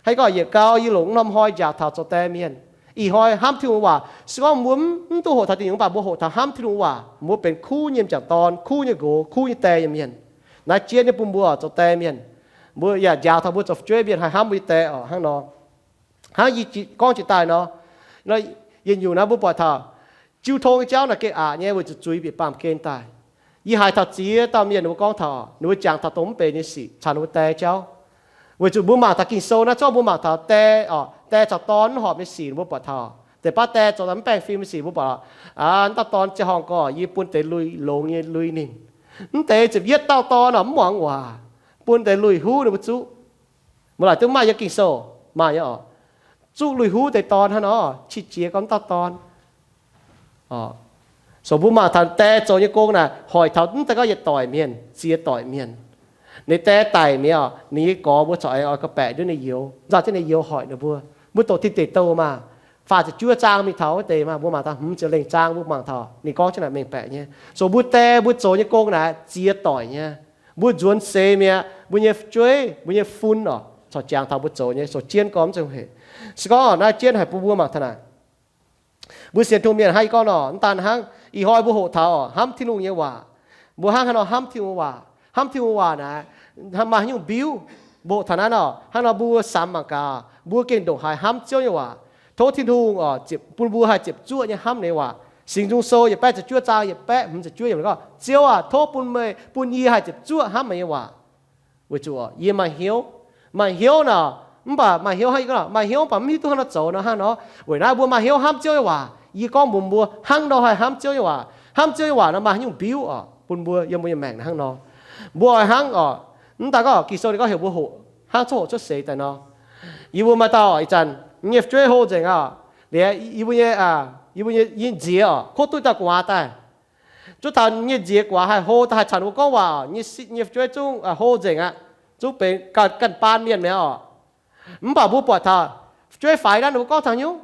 Hnangv gorngv yietc gau yie longc norm hnoi njaaux taux zoux die mienh, ih hnoi hnamv Tin-Hungh waac. Se gorngv mbuo mv duqv hoqc taux dingc nyungc, mv baac mbuo hoqc taux hnamv Tin-Hungh waac, mbuo benx kuv nyei m'jangc dorn, kuv nyei nqox, kuv nyei die nyei mienh. Naaiv jienv nyei bun mbuo zoux die mienh, mbuo yaac njaaux taux mbuo zoux fu'jueiv mienh haih hnamv mbuo nyei die oc. Hnangv nor, hnangv yie gorngv jiex daaih nor, yietc nyungc naaiv mbuo buatc taux jiu tong nyei jauv naaic gengh aqc nyei weic zuqc zuiz bieqc baamh gen daaih. Yie haiz taux ziex dauh mienh ninh mbuo gorngv taux ninh mbuo jangx taux dongh mv benx nyei sic caux ninh mbuo die jauv. Weic zuqc mbuo mangc taux Ging-Sou naaiv, zorqv mbuo mangc taux die, die caux dorn mv horpc nyei sic, mbuo buatc taux deix baav die zoux mv baengh fim nyei sic, mbuo buatc, aa, dauh dorn ziangh horngh gorx, yie bun deix lui, longx nyei lui ninh. Mv deix ziepc yietv dauh dorn oc mv muangx waac, bun deix lui huv ninh mbuo zuqv. Mbuo laaic duqv maaih yiem Ging-Sou, maaih nyei oc. Zuqv lui huv deix dorn hnangv nor, qiex jiez gorngv dauh dorn. So mbuo mangc taux die zoux nyei gong naaic hoic taux mv deix gorngv yietc doic mienh, ziex doic mienh. Ninh die daic mi'aqv, ninh nyei gorx mbuo corc aengx oix ga'baeqc nduov ninh youz, nzauh jienv ninh youz hoic ninh mbuo. Mbuo doqc tin deic douh maah, faah ziepc juov zaang mingh taux wuov deix maah, mbuo mangc taux hmz ziepc lengh zaang, mbuo mangc taux ninh gorngv jienv naaic mengh baeqc nyei. So mbuo die mbuo zoux nyei gong naaic ziex doic nyei. Mbuo nzuonx seix mi'aqv, mbuo nyei fu'jueiv, mbuo nyei fun oc, corc jangx taux mbuo zoux nyei, so jienv gorngv mv zeiz hec. Se gorngv naaiv jienv haic bun mbuo mangc taux naaic, mbuo sienx Tin-Hungh mienh hnangv yie gorngv nor, mv daan hnangv ih hnoi mbuo hoqc taux hnamv Tin-Hungh nyei waac, mbuo hnangv haaix nor hnamv Tin-Hungh waac, hnamv Tin-Hungh waac naaic, maaih haaix nyungc mbiuv? Mbuo hoqc taux naaiv nor, hnangv nor mbuo samx mangc gaax, mbuo gengh ndongc haaix hnamv Ziouv nyei waac. Tov Tin-Hungh bun mbuo haih ziepc zuoqv nyei hnamv ninh nyei waac. Singx Nzung Sou yietc baeqv ziepc juov zaang yietc baeqv hmz ziepc juov yiemc gorngv, Ziouv aac, tov bun meih, bun yie haih ziepc zuoqv hnamv meih nyei waac. Weic zuqc yie maaih hnyouv, maaih hnyouv nor, mv baac maaih hnyouv hnangv yie gorngv, maaih hnyouv mv baac mv hiuv duqv hnangv nor zoux nor hnangv nor. Weic naaiv mbuo maaih hnyouv hnamv Ziouv nyei waac. Yie gorngv mbuox mbuo hnangv nor haih hnamv Ziouv nyei waac. Hnamv Ziouv nyei waac nor maaih haaix nyungc mbiuv oc bun mbuo yiem mbuo nyei maengc hnangv nor. Mbuo oix hnangv oc, mv daan gorngv Ging-Sou ninh gorngv heuc mbuo hoqc hnangv coqv hoqc cuotv seix daaih nor. Yie mbuo maaih dauh ih zanc nyei fu'jueiv hlo nzengc aqv. Liuz yie mbuo nyei, yie mbuo nyei nziex oc, kov duqv dauh gu'nguaaz daaih. Zuov taux nyei nziex gu'nguaaz haih hlo daaih haih caux ninh mbuo gorngv waac oc. Nyei fu'jueiv zungv hlo nzengc aqv, zungv benx ganh baan mienh mi'aqv oc. Mv baac mbuo buatc taux fu'jueiv faix naaiv ninh mbuo gorngv taux haaix nyungc?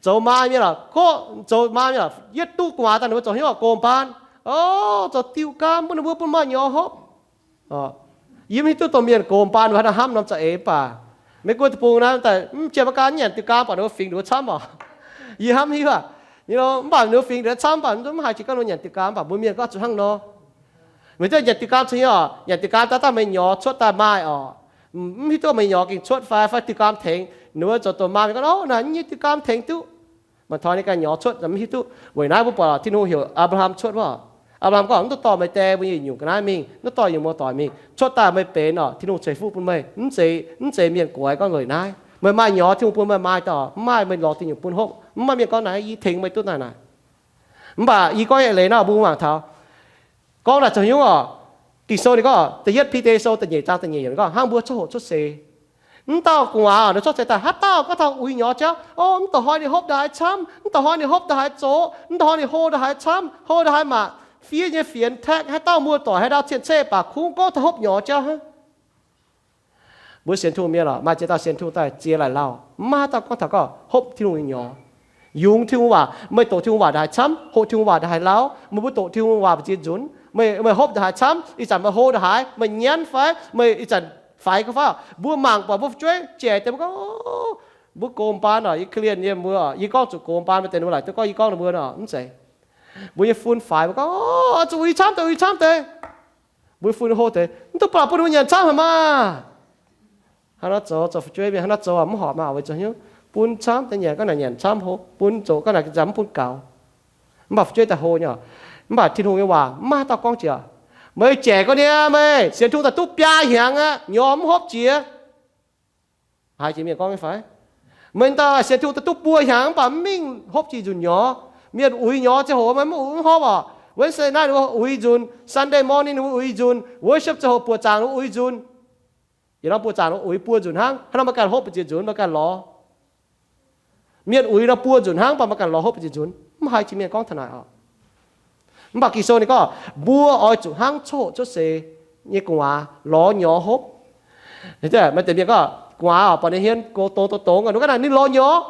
Zoux maa mienh lorqc, kov zoux maa mienh lorqc, yietv duqv gu'nguaaz daaih ninh mbuo zoux haaix nyungc oc? Goux baan. O, zoux diuh gaam bun ninh mbuo, bun maaih nyorx hopv. Yie mv hiuv duqv dongh mienh goux baan ninh mbuo haaix nor hnamv norm za'eix mv baac Meiv Guoqv deic-bung naaiv daaih mv jiem maiv gan nyanc diuh gaam baac ninh mbuo fingx ninh mbuo camv oc. Yie hnamv hiuv aqv. Mv baac ninh mbuo fingx ninh mbuo camv baac mv haiz jiex gorngv ninh mbuo nyanc diuh gaam, mv baac mbuo mienh gorngv zuqc hnangv nor. Meih duqv nyanc diuh gaam cingx nyei oc, nyanc diuh gaam daaih daaih meih nyorx cuotv daaih maaih oc. Mv hiuv duqv meih nyorx gengh cuotv fai, fai diuh gaam tengx. Ninh mbuo zoux doqc maa mienh gorngv, O, naaiv nyei diuh gaam tengx duqv. Maaih hnoi ninh ganh nyorx cuotv mv hiuv duqv. Weic naaiv mbuo buatc Tin-Hungh heuc Apc^laa^ham cuotv wuov. Apc^laa^ham gorngv, Mv duqv dorh meih die mbuo nyei nyungc ga'naaiv mingh, mv duqv dorh yie mbuo doic mingh. Cuotv daaih meih benx oc, Tin-Hungh ceix fuqv bun meih. Mv zeiz, mv zeiz mienh goix gorngv weic naaiv. Meih maaih nyorx Tin-Hungh bun meih maaih dauh, mv maaih meih lorz diuh nyungc bun hopv. Mv maaih mienh gorngv naaiv, yie tengx meih duqv naaiv naaic. Mv baac yie gorngv nyei eix leiz nor mbuo mangc taux gorngv naaic zoux haaix nyungc oc. Ging-Sou ninh gorngv, Da'yietv Bide Sou da'nyeic zaang da'nyeic yiemc gorngv hnangv mbuo coqv hoqc cuotv seix. Mv dauh gu'nguaaz ninh coqv seix daaih, haaix dauh gorngv taux uix nyorx jauv, O, mv da'hnoi ninh hopv ndongc haaix camv, mv da'hnoi ninh hopv ndongc haaix zoqc, mv da'hnoi ninh hlo ndongc haaix camv, hlo ndongc haaix maac, fiev nyei fienx taeqv, haaix dauh muoz-doic haaix ndau cien-ceqv baac kungx gorngv taux hopv nyorx jauv hnangv. Mbuo sienx Tin-Hungh mienh oc, maaih ziex dauh sienx Tin-Hungh daaih ziex laaic lauh, maiv haaix dauh gorngv taux gorngv hopv Tin-Hungh nyei nyorx. Yungz Tin-Hungh waac, meih doqc Tin-Hungh waac ndongc haaix camv, hoqc Tin-Hungh waac ndongc haaix lauh, meih mbuo doqc Tin-Hungh waac mbu'ziex nzunc, meih, meih hopv ndongc haaix camv, ih zanc meih hlo ndongc haaix, meih nyanv fai, meih ih zanc faix ga'fai. Mbuo mangc buatc mbuo fu'jueiv jaic deix mbuo gorngv, mbuo gox mbaan oc, yie korv-lienh yie mbuo, yie gorngv zuqc gox mbaan mbuo deix ninh mbuo laaic duqv gorngv yie gorngv ninh mbuo nor, mv zeiz. Mbuo nyei fun faix mbuo gorngv, O, zuqc uix camv deix, uix camv deix. Mbuo fun hlo deix, Mv duqv baac bun ninh mbuo nyanc camv haic maah! Hnangv naaiv zoux, zoux fu'jueiv mienh hnangv naaiv zoux mv horpc maah! Weic zuqc hnyouv bun camv deix nyanc, gorngv naaic nyanc camv hlo, bun zoqc, gorngv naaic mv bun gaux. Mv baac fu'jueiv daaih hlo nyei oc. Mv baac Tin-Hungh nyei waac mv maaih haaix dauh gorngv jiex, Meih jaic ga'naaiv, meih sienx Tin-Hungh daaih duqv biaa hnyangx aqv, nyorx mv hopv jiex. Haiz jiex mienh gorngv nyei fai? Meih dauh sienx Tin-Hungh daaih duqv buo hnyangx mv baac mv mingh hopv jiex nzunc nyorx. Mienh uix nyorx ziangh hoc meih mv uix mv hopv oc. Wednesday night ninh mbuo uix nzunc, Sunday morning ninh mbuo uix nzunc, worship ziangh hoc buoqc zaangc ninh mbuo uix nzunc. Yietc norm buoqc zaangc ninh mbuo uix buo nzunc hnangv, hnangv nor meih ganh hopv mbu'ziex nzunc meih ganh lorz. Mienh uix nor buo nzunc hnangv, mv baac meih ganh lorz hopv mbu'ziex nzunc. Mv haiz jiex mienh gorngv taux naaic oc. Mv baac Ging-Sou ninh gorngv, mbuo oix zuqc hnangv coqv hoqc cuotv seix nyei gu'nguaaz lorz nyorx hopv. Maaih deix mienh gorngv, gu'nguaaz oc, buatc ninh hmien gox dongz dongz dongz, ninh gorngv naaic ninh lorz nyorx.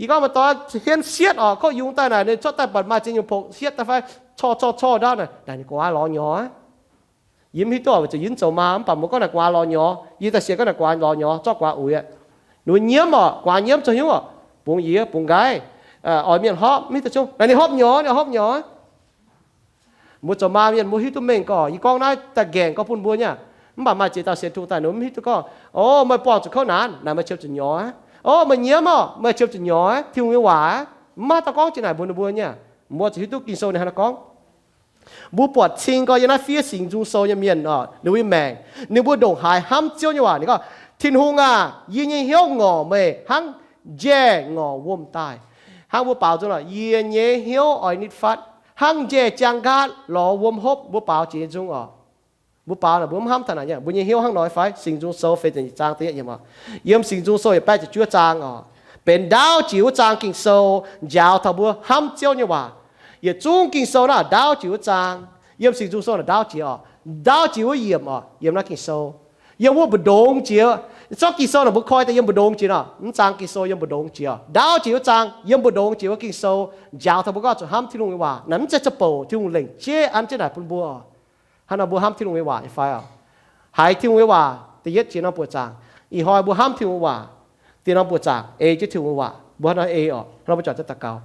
Yie gorngv maaih doix hienv sietv oc, kouv yungz daaih naaic, ninh cuotv daaih buatc maaih ziex nyungc pongx sietv daaih fai corc corc corc ndaauv naaic, naaic ninh gu'nguaaz lorz nyorx. Yie mv hiuv duqv oix zuqc yinv zoux maa, mv baac mbuo gorngv naaic gu'nguaaz lorz nyorx, yie daaih sienx gorngv naaic gu'nguaaz lorz nyorx, zorqv gu'nguaaz uix. Ninh mbuo nyiemv oc, gu'nguaaz nyiemv zoux hnyouv oc, bungx yie bungx nqaic, oix mienh hopv, mv hiuv duqv zungv naaic ninh hopv nyorx, ninh hopv nyorx. Mbuo zoux maa mienh mbuo hiuv duqv mengh gorx, yie gorngv naaiv daaih nqaengc gorngv bun mbuo nyei. Mv baac maaih ziex dauh sienx Tin-Hungh daaih ninh mbuo mv hiuv duqv gorngv, o, meih buangh zuqc kouv naanc naaic, meih qiemx zuqc nyorx aqv. O, meih nyiemv oc, meih qiemx zuqc nyorx aqv, Tin-Hungh nyei waac aqv. Mv maaih dauh gorngv jiex naaic mbuox ninh mbuo nyei. Mbuo zuqc hiuv duqv Ging-Sou ninh hnangv naaiv gorngv. Mbuo buatc cing gorx yiem naaiv fiev Singx Nzung Sou nyei mienh oc, ninh mbuo nyei maengc, ninh mbuo ndongc haaix hnamv Ziouv nyei waac. Ninh gorngv, Tin-Hungh aac, yie nyei hnyouv ngorc meih hnangv njaih ngorc wuom daaih. Hnangv mbuo baaux nzung lorqc, yie nyei hnyouv oix nitv fatv hnangv njaih jaang nqaatv lorz wuom hopv. Mbuo baaux jiex nyei nzung oc. Mbuo baaux naaic mbuo mv hnamv taux naaic nyei, mbuo nyei hnyouv hnangv nor fai? Singx Nzung Sou feix ziepc nyeic zaang da'yietv yiemc oc. Yiem Singx Nzung Sou yietc baeqv ziepc juov zaang oc, benx ndaauv jiex wuov zaang Ging-Sou njaaux taux mbuo hnamv Ziouv nyei waac. Yietc zungv Ging-Sou naaiv ndaauv jiex wuov zaang, yiem Singx Nzung Sou naaic ndaauv jiex oc, ndaauv jiex wuov yiemc oc, yiem naaiv Ging-Sou. Yiem wuov mbu'ndongx jiex, zorqv Ging-Sou naaic mbuo koi daaih yiem mbu'ndongx jiex nor, mv zaang Ging-Sou yiem mbu'ndongx jiex oc. Ndaauv jiex wuov zaang yiem mbu'ndongx jiex wuov Ging-Sou njaaux taux mbuo gorngv zuqc hnamv Tin-Hungh nyei waac. Naaic mv zeiz za'bouc Tin-Hungh lengc jeiv an jienv naaic bun mbuo oc. Hnangv nor mbuo hnamv Tin-Hungh nyei waac nyei fai oc? Haiz Tin-Hungh nyei waac da'yietv jiex norm buoqc zaangc. Ih hnoi mbuo hnamv Tin-Hungh nyei waac, diex norm buoqc zaangc ei jienv Tin-Hungh nyei waac, mbuo hnangv nor ei oc. Hnangv nor mbuo juangc jienv daux gaux.